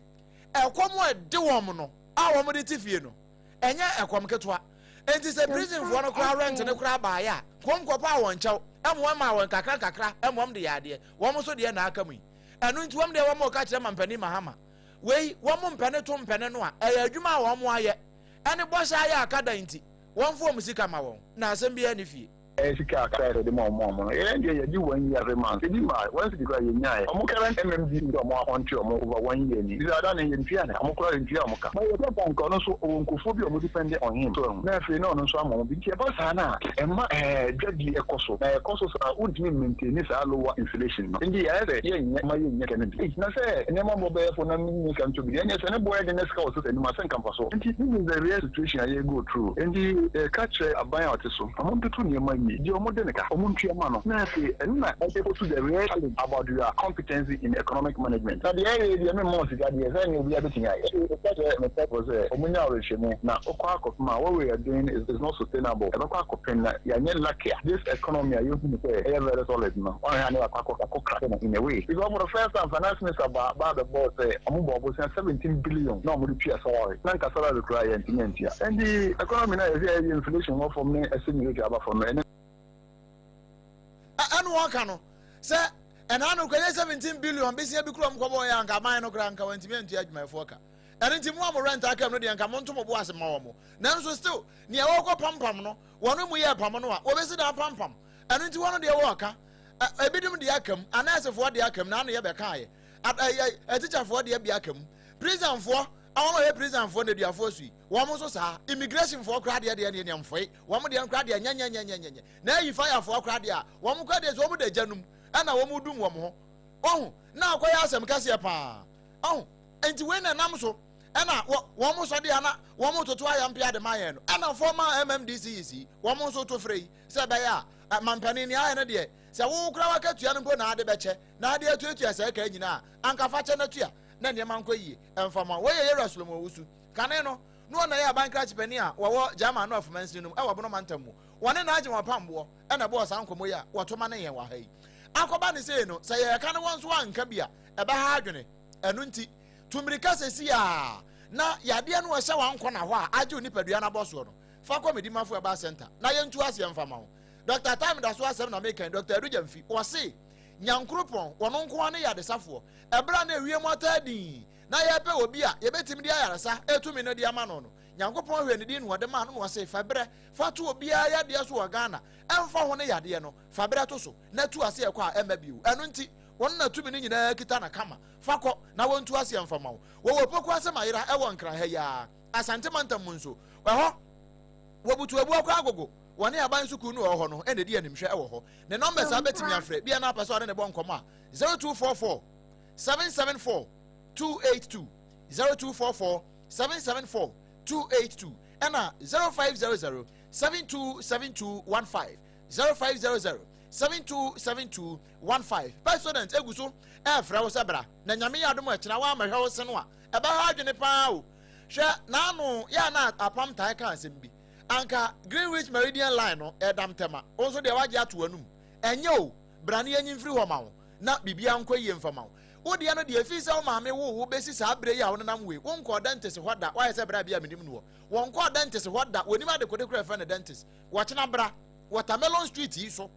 D: ɛkɔm a ɛde wɔn no a wɔde te fie no, ɛnyɛ ɛkɔm ketewa. Enti sɛ prisonfoɔ no koraa rent no koraa baeɛ a, wɔn kɔpaa wɔn kyɛw, ɛma wɔn maa wɔn kakra nkakra, ɛma wɔn de yɛ adeɛ. Wɔn nso deɛ na aka mu yi. Ɛno nti wɔn deɛ wɔn reka kyerɛ Mampanin Mahama, wei wɔn mpɛne to mpɛne no a, ɛyɛ adwuma a wɔn ayɛ, ɛne bɔhyɛ ayɛ aka da nti, wɔmfa wɔn sika ma wɔn, na asɛm biara nni fie.
U: Ɛyɛ sika a kakra yɛde ma wɔn a wɔn no yɛn deɛ yɛgye one year every month ebi ma one cedi koraa yɛnyaeɛ wɔn current MMDC sɛ wɔn apɔnte wɔn over one year ni bisa ada no yɛntua ne wɔn koraa yɛntua wɔn ka but yɛkɔ bank ɔno nso ɔwɔ nkurɔfoɔ bi a wɔn depend on him so ahu na afei na ɔno nso ama wɔn bi nti ɛba saa no a ɛma ɛɛ dwadie ɛkɔ so na ɛkɔ so saa wontumi maintain saa lower inflation no nti yɛayɛ sɛ yɛnyɛ ma yɛnnya sika no bi ei na sɛ nneɛma bɔ bɛyɛ fo na mennya sika ntɔ bi deɛ ɛneɛ sɛ ne boɔ yɛ den na sika wɔ sista anim a sɛ nka mfasoɔ nti this is the real situation a yɛ go through nti yɛka kyerɛ aban a ɔte so. Ɔmo ntoto nneɛma yie. Deɛ ɔmo de no ka, ɔmo ntua ma no. Na afei, ɛno na ɛde kɔto the real challenge about your competency in economic management. Na deɛ ɛyɛ yi deɛ memma wo sika deɛ, sɛ ɛnyɛ obiara bɛtumi ayɛ. Afei meka kyerɛ me pɛfoɔ sɛ ɔmo nya awerɛhyɛmu na wokɔ akɔpem a what we are doing is is not sustainable. Ɛbɛkɔ akɔpem na yɛanyɛ lucky a, this economy a yɛhu no sɛ ɛyɛ very solid no, woanhwɛ a na yɛakɔ akɔ akɔ crash no in a way. Because for the first time finance minister baa baa bɛbɔɔ sɛ ɔmo bɔɔ bosea 17 billion na ɔmo de tua salary. Na nka salary koraa yɛntumi antua. Enti economy no a yɛsɛ ɛyɛ inflation wɔ fam ne exchange rate aba fam no ɛne.
D: Ɛna wɔka no sɛ ɛna no kɔyɛ 17 billion besia bi kura mu kɔbɔ yɛ anka aban no koraa nka wɔntumi antua adwumayɛfoɔ ka. Ɛno nti mo a mo rent aka mu no deɛ nka monto mo bo ase ma wɔn. Nanso still nea wɔkɔ pampam no wɔn mu yɛ pam no a wɔbɛsi dan pampam. Ɛno nti wɔn deɛ wɔka ebinom deɛ aka mu anɛɛsefoɔ deɛ aka mu na ano yɛ bɛkaeɛ atikyafoɔ deɛ bi aka mu prisonfoɔ Wɔn a wɔyɛ prisonfoɔ nneduafoɔ so yi, wɔn nso saa. Immigrationfoɔ koraa deɛ deɛ deɛ mfoe. Wɔn deɛ koraa deɛ nyɛnyɛnyɛnyɛnyɛ. Na ayi firefoɔ koraa deɛ a, wɔn koraa deɛ sɛ wɔn da gya no mu ɛna wɔn dum wɔn ho. Ɔho, na akɔyɛ asɛm kɛseɛ paa. Ɔho, nti wei na ɛnam so ɛna wɔn sɔ deɛ na wɔn toto ayampea de ma yɛn no. Ɛna former MMDCEs yi, wɔn nso to frɛ yi sɛ ɛbɛyɛ a mampanin nea ayɛ no deɛ, sɛ wo koraa wakatua no mpo na ade bɛkyɛ na ade atuatua saa ka nyinaa a, anka fa kyɛ na tua. na nneɛma nkɔ yie mfa ma. Wei yɛ Yɛwura Solomon Owusu. Kane no, na ɔna yɛ aban krakye panin a wɔwɔ German North mansini no mu wɔ Bono mantam mu. Wɔne Nigel Ɔpamboɔ na ɛbɔɔ saa nkɔmmɔ yi a wɔto ma ne yɛn wɔ ha yi. Akɔba ne sei no, sɛ yɛreka ne wɔn nso anka bi a, ɛbɛha adwene. Ɛno nti, tu mmirika seesei ara na yadeɛ no a ɛhyɛ w'ankɔna hɔ a agye wo nipadua no abɔ soɔ no, fa kɔ Medimafo Herbal Centre na yɛntu aseɛ mfa ma wo. Dɔkta Time da so asɛm na meka yi, Dɔkta Adu Gyamfi, ɔse, Nyankoropɔn, wɔn nko ara ne yadesafoɔ. Ɛberɛ a na ewiem ataa dinn, na yɛrepɛ obi a yɛbɛtumi de ayaresa tumi no de ama no no, Nyankopɔn hwɛɛ ne din na ɔde maa no na ɔse, Fa berɛ fa to obiara yadeɛ so wɔ Ghana, ɛmfa ho ne yadeɛ no, fa berɛ to so, na tu aseɛ kɔ a ɛmma bio. Ɛno nti, wɔn na tumi no nyinaa kita no kama. Fa kɔ, na wɔntu aseɛ mfa ma wo. Wɔwɔ Opoku ase Mayera ɛwɔ Nkran ha yi ara, Asante mantam mu nso. Ɛhɔ, wɔbutu Abuakwa Agogo, wɔne aban sukuu no a ɛwɔ hɔ no na ɛdi animhwɛ wɔ hɔ. Ne numbers a wobɛtumi afrɛ, bia na apɛ sɛ ɔne ne bɔ nkɔmmɔ a, 0244 774 282, 0244 774 282, ɛna 0500 727215, 0500 727215. Pepsodent egu so ɛrefrɛ wo sɛ bra na Nyame yɛ adom a ɛkyena woammɛhwɛ wo se no a, ɛbɛha adwene paa o. Hwɛ, n'ano yɛ a na apam tae ka asɛm bi. Anka Greenwich Meridian Line no ɛdam tɛma, wo nso deɛ woagye ato w'anum. Ɛnyɛ o, bra na yɛnyi mfiri hɔ ma wo, na biribiara nkɔ yie mfa ma wo. Wo deɛ no deɛ, ɛfiri sɛ wo maame woo wo bɛsi saa berɛ yi a wonenam wei, wonkɔɔ dentist hɔ da, woayɛ sɛ bra bi a menim noɔ. Wɔnkɔɔ dentist hɔ da, wɔnim adekode koraa a yɛfrɛ no dentist. Wɔkyena bra, Watermelon Street yi so,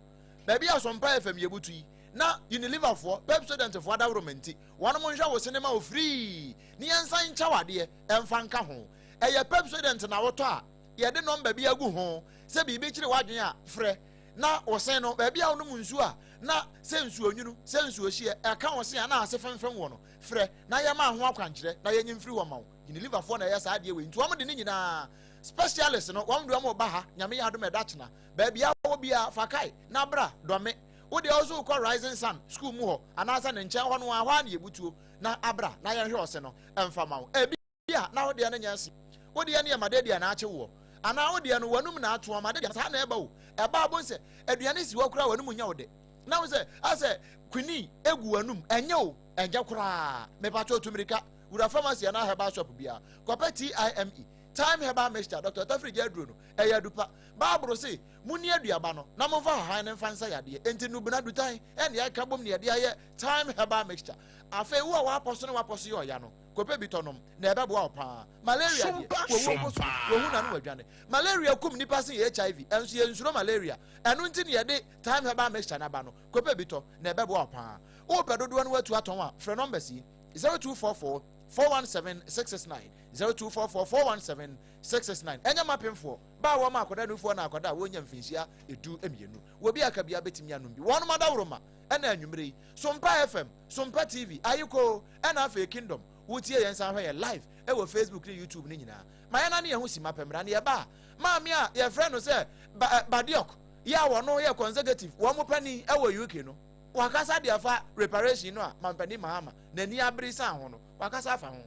D: baabi a Sompa FM yɛbutu yi, na Unileverfoɔ, Pepsodentfoɔ adaworoma nti, wɔnom nhwɛ wo sene ma wo firii, na yɛnsan nkyɛ wo adeɛ mfa nka ho. Ɛyɛ Pepsodent na wotɔ a, yɛde nɔmba bi agu ho, sɛ biribi kyere w'adwene a, frɛ. Na wo se no, baabi a wonom nsuo a na sɛ nsuo nwunu, sɛ nsuo hyeɛ, ɛka wo se a na ase femfem wɔ no, frɛ na yɛma ho akwankyerɛ na yɛnyi mfiri hɔ ma wo. Unileverfoɔ na ɛyɛ saa adeɛ wei, nti wɔn de ne nyinaa, specialist no, wɔn de wɔn reba ha, Nyame yɛ adom a ɛda kyena. Baabi a wowɔ biara, fa kae na bra, dɔ me. Wo deɛ wo nso wokɔ Rising Sun sukuu mu hɔ anaasɛ ne nkyɛn hɔ no ara, hɔ ara na yɛbutuo na abra na yɛnhwɛ ɔse no mfa ma wo. Ebia na wo deɛ no nyɛ se. Wo deɛ no yɛ madadua na akye woɔ. Anaa wo deɛ no w'anum na atoa madadua saa na ɛba o. Ɛba a wobɛhu sɛ aduane si hɔ koraa w'anum nyɛ wo dɛ. Na wo sɛ asɛ quinine egu w'anum. Ɛnyɛ o, ɛnyɛ koraa. Mepakyɛw tu mmirika wura pharmacy anaa herbal shop biara kɔpɛ TIME, Thyme Herbal Mixture, Dr. Tafirigya aduro no, ɛyɛ adupa. Bible se, Monni aduaba no, na momfa hahan no mfa nsa yadeɛ. Enti nnubena, dutan, ɛne ɛka bom na yɛde ayɛ Thyme Herbal Mixture. Afei wo a w'apɔ so ne w'apɔ so yɛ ɔya no, kɔpɛ bi tɔ nom, na ɛbɛboa wo paa. Malaria deɛ, wɔwuo mpo so, wɔhu na no wɔadwane. Malaria kum nnipa sen HIV, ɛnso yɛnsuro malaria. Ɛno nti na yɛde Thyme Herbal Mixture no aba no. Kɔpɛ bi tɔ, na ɛbɛboa wo paa. Wopɛ dodoɔ no woatu atɔn a, frɛ numbers yi, 0244 417 669, 0244 417 669. Ɛnyɛ mapemfoɔ. Ba a wɔma akwadaa nufoɔ na akwadaa a wɔnnya mfinhyia 12. Wɔ bi aka biara bɛtumi anom bi. Wɔnom adaworoma ɛna anwumerɛ yi. Sompa FM, Sompa TV, Ayekoo, ɛna afei Kingdom. Wotie yɛn san hwɛ yɛn live ɛwɔ Facebook ne YouTube no nyinaa. Ma yɛn nane yɛn ho simma pɛ mmra na yɛba a, maame a yɛfrɛ no sɛ Ba Badiok yi a wɔno yɛ Consecutive wɔn mo panin ɛwɔ UK no, wakasa de afa reparation no a Mampanin Mahama n'ani abere san ho no, wakasa afa ho.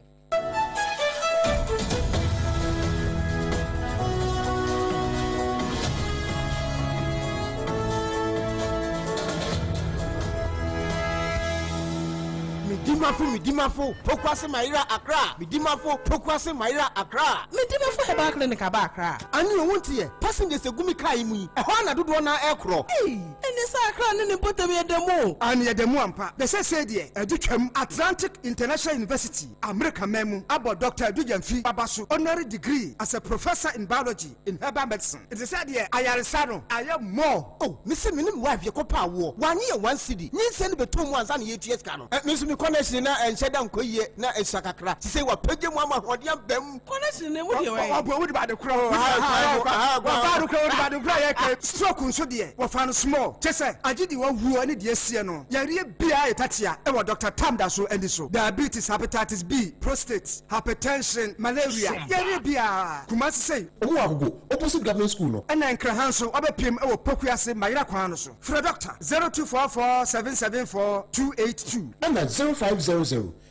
A: Medimafo Medimafo Pokuase Mayera Accra Medimafo Pokuase Mayera Accra.
P: Medimafo Herbal Clinic aba Accra.
A: Ane o wonteɛ, passengers egu me car yi mu yi, ɛhɔ ara na dodoɔ no ara ɛrekorɔ.
P: Ei! Ɛne sɛ Accra ne ne mpɔtam yɛ da mu o.
V: Aane yɛda mu ampa. Na seesei deɛ ɛde twam. Atlantic International University, Amerika man mu, abɔ Dɔkta Adu Gyamfi aba so honorary degree as a Professor in Biology in Herbal Medicine. Nti sɛ deɛ ayaresa no ayɛ more.
A: Oh, mese me ne me wife yɛkɔ pɛ awoɔ, wannye yɛn one cedi, nyinsɛn no bɛtɔɔ mu ansa na yɛretua sika no. Eh, me nso me connection na ɛnhyɛ da nkɔ yie, na ɛsua kakra, sesei wapagya mu ama ahoɔden aba mu.
P: Connection no emu deɛ ɔyɛ.
V: Ɔbɔ wode ba ade korɔ wɔfa ade korɔ wode ba ade korɔ yɛ kɛ stroke nso deɛ wɔfa no small kyɛ sɛ agye deɛ wawuo ne deɛ asie no yareɛ biara yɛ tatia ɛwɔ Doctor Tam da so ani so diabetes hepatitis B prostate hypertension malaria yareɛ biara Kumasi sei.
W: Ɔmo wɔ Agogo opposite government school no.
V: Ɛna Nkraha nso wabɛpiem ɛwɔ Pokuase Mayera kwan no so frɛ Doctor 0244 774 282.
W: Ɛna 0500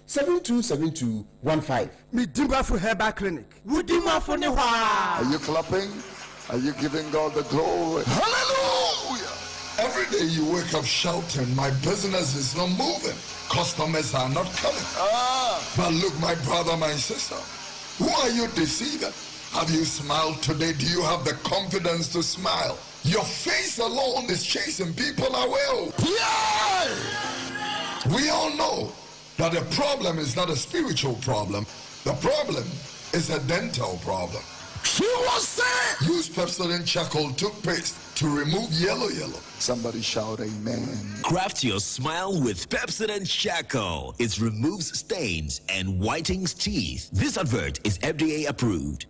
W: 7272 15.
V: Medimafo Herbal Clinic, wo Dimafo ne hɔ aa.
X: Are you clapping? Are you giving God the glory? Hallelujah! Every day you wake up shouting, My business is not moving. Customers are not coming. Ah. But look, my brother, my sister, who are you deceiving? Have you smiled today? Do you have the confidence to smile? Your face alone is chasing people away. Yeah! We all know that the problem is not a spiritual problem. The problem is a dental problem. She was saying, Use Pepsodent charcoal toothpaste to remove yellow yellow. Somebody shout amen.
C: Craft your smile with Pepsodent Charcoal. It removes stains and whitens teeth. This advert is FDA approved.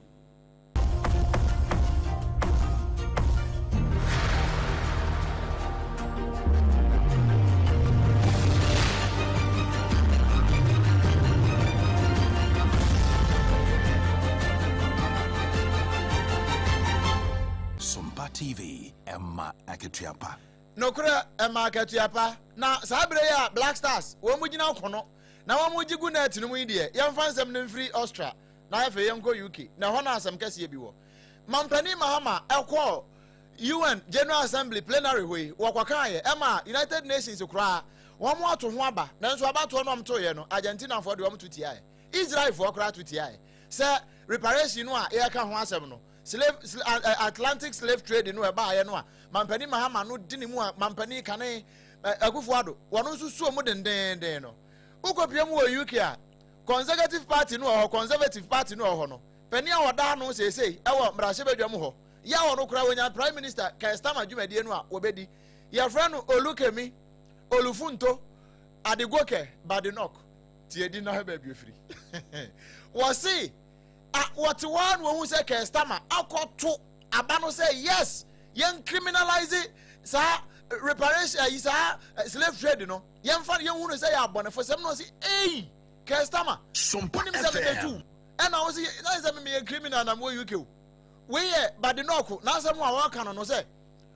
Y: Sompa TV, ɛma akatua pa.
D: Nokorɛ, ɛma akatua pa. Na saa berɛ yi a Black Stars wɔn gyina kono na wɔn gye gu net no mu yi deɛ, yɛmfa nsɛm no mfiri Austria na afei yɛnkɔ UK, na ɛhɔ na asɛm kɛseɛ bi wɔ. Mampanin Mahama ɛkɔɔ UN General Assembly plenary hɔ yi, wɔkɔkaeɛ, ɛma United Nations koraa wɔn ato ho aba, nanso abatoɔ no wɔn toeɛ no, Argentinafoɔ deɛ wɔn to tiaeɛ, Israelfoɔ koraa to tiaeɛ sɛ reparation no a yɛreka ho asɛm no, slave, Atlantic slave trade no ɛbaeɛ no a Mampanin Mahama no di ne mu a Mampanin kane Akufo-Addo wɔn nso suo mu dendeenden no. Wokɔpie mu wɔ UK a, Conservative Party no wɔ hɔ, Conservative Party no wɔ hɔ no, panin a wɔda ano seesei wɔ mmarahyɛbadwa mu hɔ, yɛ a ɔno koraa wɔnya Prime Minister Keir Starmer dwumadie no a wɔbɛdi. Yɛfrɛ no Olukemi Olufunto Adegoke Badenoch. Tie din na hwɛ baabi ofiri. Wɔse a wɔte hɔ ara na wɔhu sɛ Keir Starmer akɔto aba no sɛ yes, yɛn criminalize saa reparation ayi saa slave trade no. Yɛmfa no yɛnhu no sɛ yɛ abɔnefosɛm na ɔse ei Keir Starmer wonim sɛ mebɛtu ɛna wo se na sɛ memeyɛ criminal na mewɔ UK o. Wei yɛ Badenoch n'asɛm a wɔka no no sɛ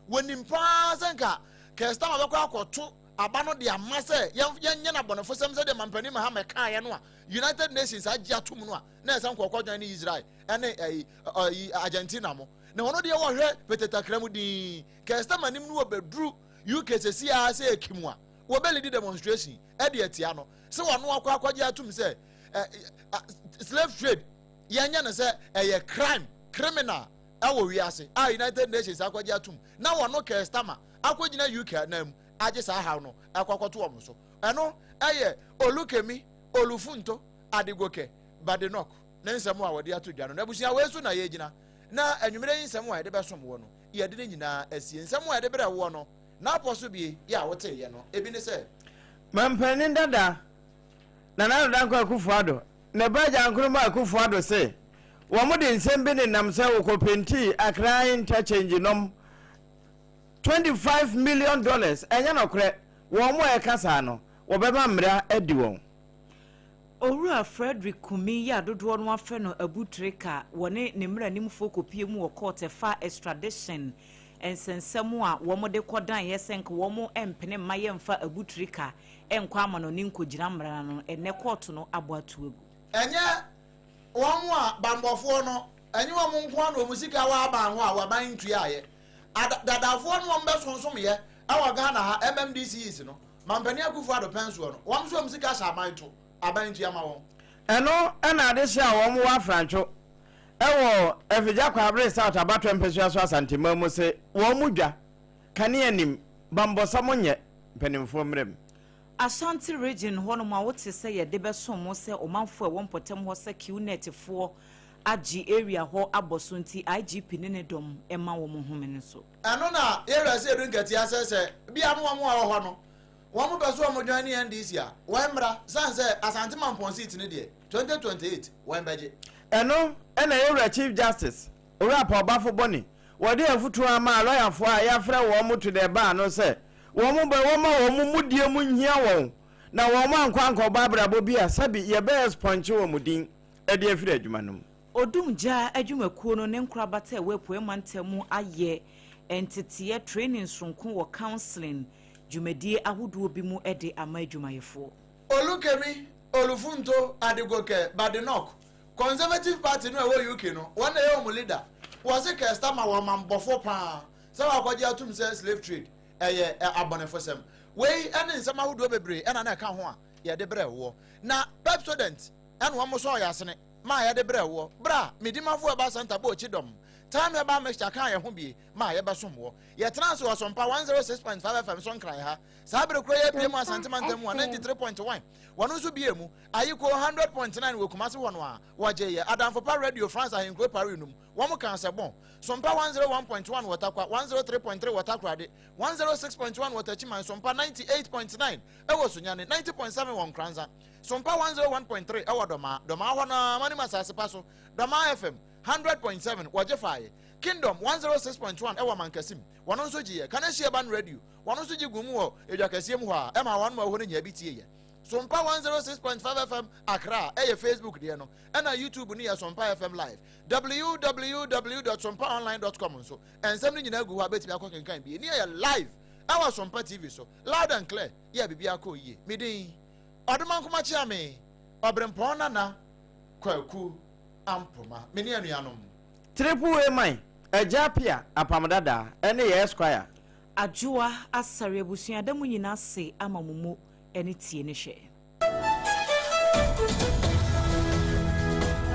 D: wɔnim paa sɛ nka Keir Starmer bɛkɔ akɔto aba no de ama sɛ yɛnyɛ no abɔnefosɛm sɛdeɛ Mampanin Mahama kaeɛ no a United Nations agye atom no a na ɛsɛ nkɔkɔ dwan ne Israel ɛne ɛyi ɛyi Argentina mo na wɔn deɛ wɔhwɛ petetakra mu dinn Keir Starmer nim no wɔbɛduru UK sɛsi ara sɛ ekim a wɔbɛlidi demonstration ɛde atia no sɛ wɔn akɔ akɔgye atom sɛ ɛ slave trade yɛnyɛ no sɛ ɛyɛ crime criminal ɛwɔ wiase a United Nations akɔgye atom na wɔn Keir Starmer akɔgyina UK anan mu agye saa haw no akɔ akɔto wɔn so. Ɛno yɛ Olukemi Olufunto Adegoke Badenoch ne nsɛm a wɔde ato dwa no. Na abusua wei so na yɛgyina na anwummerɛ yi nsɛm a yɛde bɛsom woɔ no, yɛde ne nyinaa asie. Nsɛm a yɛde brɛ woɔ no, n'apɔ so bie yɛ a woteeɛ no, ebi ne sɛ.
H: Mampanin dada Nana Addo Dankwa Akufo-Addo ne ba Agya Nkrumah Akufo-Addo se wɔn de nsɛm bi nenam sɛ wɔkɔpentii Accra Interchange nom 25 million dollars ɛnyɛ nɔkorɛ, wɔn a ɛka saa no wɔbɛma mmara adi wɔn.
I: Owura Frederick Kumi yi a dodoɔ no ara frɛ no Abu Trica, wɔne ne mmaranimfoɔ kɔpue mu wɔ kɔɔt ɛfa extradition nsɛnsɛm a wɔde kɔdaneɛ sɛ nka wɔn mpene mma yɛmfa Abu Trica nkɔ amanɔne nkɔgyina mmara no ano, ɛnnɛ kɔɔto no abɔ ato agu.
D: Ɛnyɛ wɔn a banbɔfoɔ no, ɛnyɛ wɔn nko ara na wɔn sika wɔ aban hɔ a wɔn aban ntuaeɛ. Ada dadafoɔ no wɔn bɛsonsom yɛ ɛwɔ Ghana ha MMDCs no Mampanin Akufo Addo pɛn soɔ no wɔn nso wɔn sika hyɛ aban to aban ntua ma wɔn.
H: Ɛno na adehye a wɔn wɔ Afrantwo wɔ Afigya Kwabre South abatoɔ mpɛsua so Asanteman mu se wɔn mu dwa, kanea nnim, bambɔsɛm nyɛ, mpanimfoɔ mmerɛ mu.
I: Ashanti Region hɔnom a wote sɛ yɛde bɛsom mo sɛ ɔmanfoɔ a ɛwɔ mpɔtam hɔ sɛ QNet foɔ agye area hɔ abɔ so nti IGP ne ne dɔm ma wɔn home no so.
D: Ɛno na yɛwura sɛ yɛdu nkatia sɛ sɛ bia no wɔn a wɔ hɔ no wɔn pɛ so wɔn join ne NDC a wɔn mmra sane sɛ Asante Mampɔn seat no deɛ 2028 wɔn bɛgye.
H: Ɛno na yɛwura Chief Justice Owura Paul Bafo Boni wɔde afutuo ama alɔyafoɔ a yɛafrɛ wɔn to the bar no sɛ wɔn bɛ wɔma wɔn mudie mu nhia wɔn na wɔn ankɔ ankɔbɔ abrabɔ bi a sɛbi yɛbɛ ɛspɔnkye wɔn din de afiri adwuma no mu.
I: Odum Gya adwumakuo no ne nkorabata a ɛwɔ Apueɛ Mantam mu ayɛ nteteɛ, training, sononko wɔ counselling dwumadie ahodoɔ bi mu de ama adwumayɛfoɔ.
D: Olukemi Olufunto Adegoke Badenoch, Conservative Party no a ɛwɔ UK no, wɔn na ɛyɛ wɔn leader. Wɔse Keir Starmer wɔ ɔmammɔfoɔ paa sɛ wakɔgye atum sɛ slave trade ɛyɛ abɔnefosɛm. Wei ne nsɛm ahodoɔ bebree ɛna na ɛka ho a yɛde brɛɛ woɔ. Na Pepsodent ɛna wɔn sɔɔ yɛn asene maa yɛde brɛɛ woɔ. Berɛ a Medimafo Herbal Centre bɔɔ kyidɔm, Thyme Herbal Mixture kaa yɛn ho bie maa yɛbɛsom woɔ. Yɛtenaa ase wɔ Sompa 106.5 FM so Nkran ha. Saa bere korɔ yi abue mu Asante mantam mu a 93.1 wɔno nso bue mu. Ayikoo 100.9 wɔ Kumasi hɔ no a wɔgyee yɛ. Adamfo Pa Radio France ahenkuro Paris no mu wɔn kaa sɛ bɔn. Sompa 101.1 wɔ Tarkwa, 103.3 wɔ Takoradi, 106.1 wɔ Techiman, Sompa 98.9 wɔ Sunyani, 90.7 wɔ Nkoranza, Sompa 101.3 wɔ Dɔmaa, Dɔmaa hɔ no ara manim asase pa so, Dɔmaa FM 100.7 wɔgye faeɛ. Kingdom 106.1 wɔ Mankasim wɔno nso gyeeɛ. Kaneshie Ban Radio Wɔn nso gye guu mu wɔ edwa kɛseɛ mu hɔ a ɛma wɔn ma ɛwɔ hɔ no nyaa bi tieeɛ. Sompa 106.5 FM Accra ɛyɛ Facebook deɛ no, ɛna YouTube no yɛ Sompa FM Live. Www dot sompaonline dot com nso, nsɛm no nyinaa gu hɔ a bɛtumi akɔ kenkan bi. Ɛni ɛyɛ live ɛwɔ Sompa TV so, loud and clear, yɛ biribiara kɔɔ yie. Me din, Ɔdomankoma Kyeame, Ɔberempɔn Nana Kwaku Ampoma. Me ne anuanom.
H: Triple A man, Agya Appiah, Apam Dadaa, ɛne yɛ Esquire.
I: Adwoa Asare abusua da mo nyina ase ama mo mo ne tie ne hwɛ.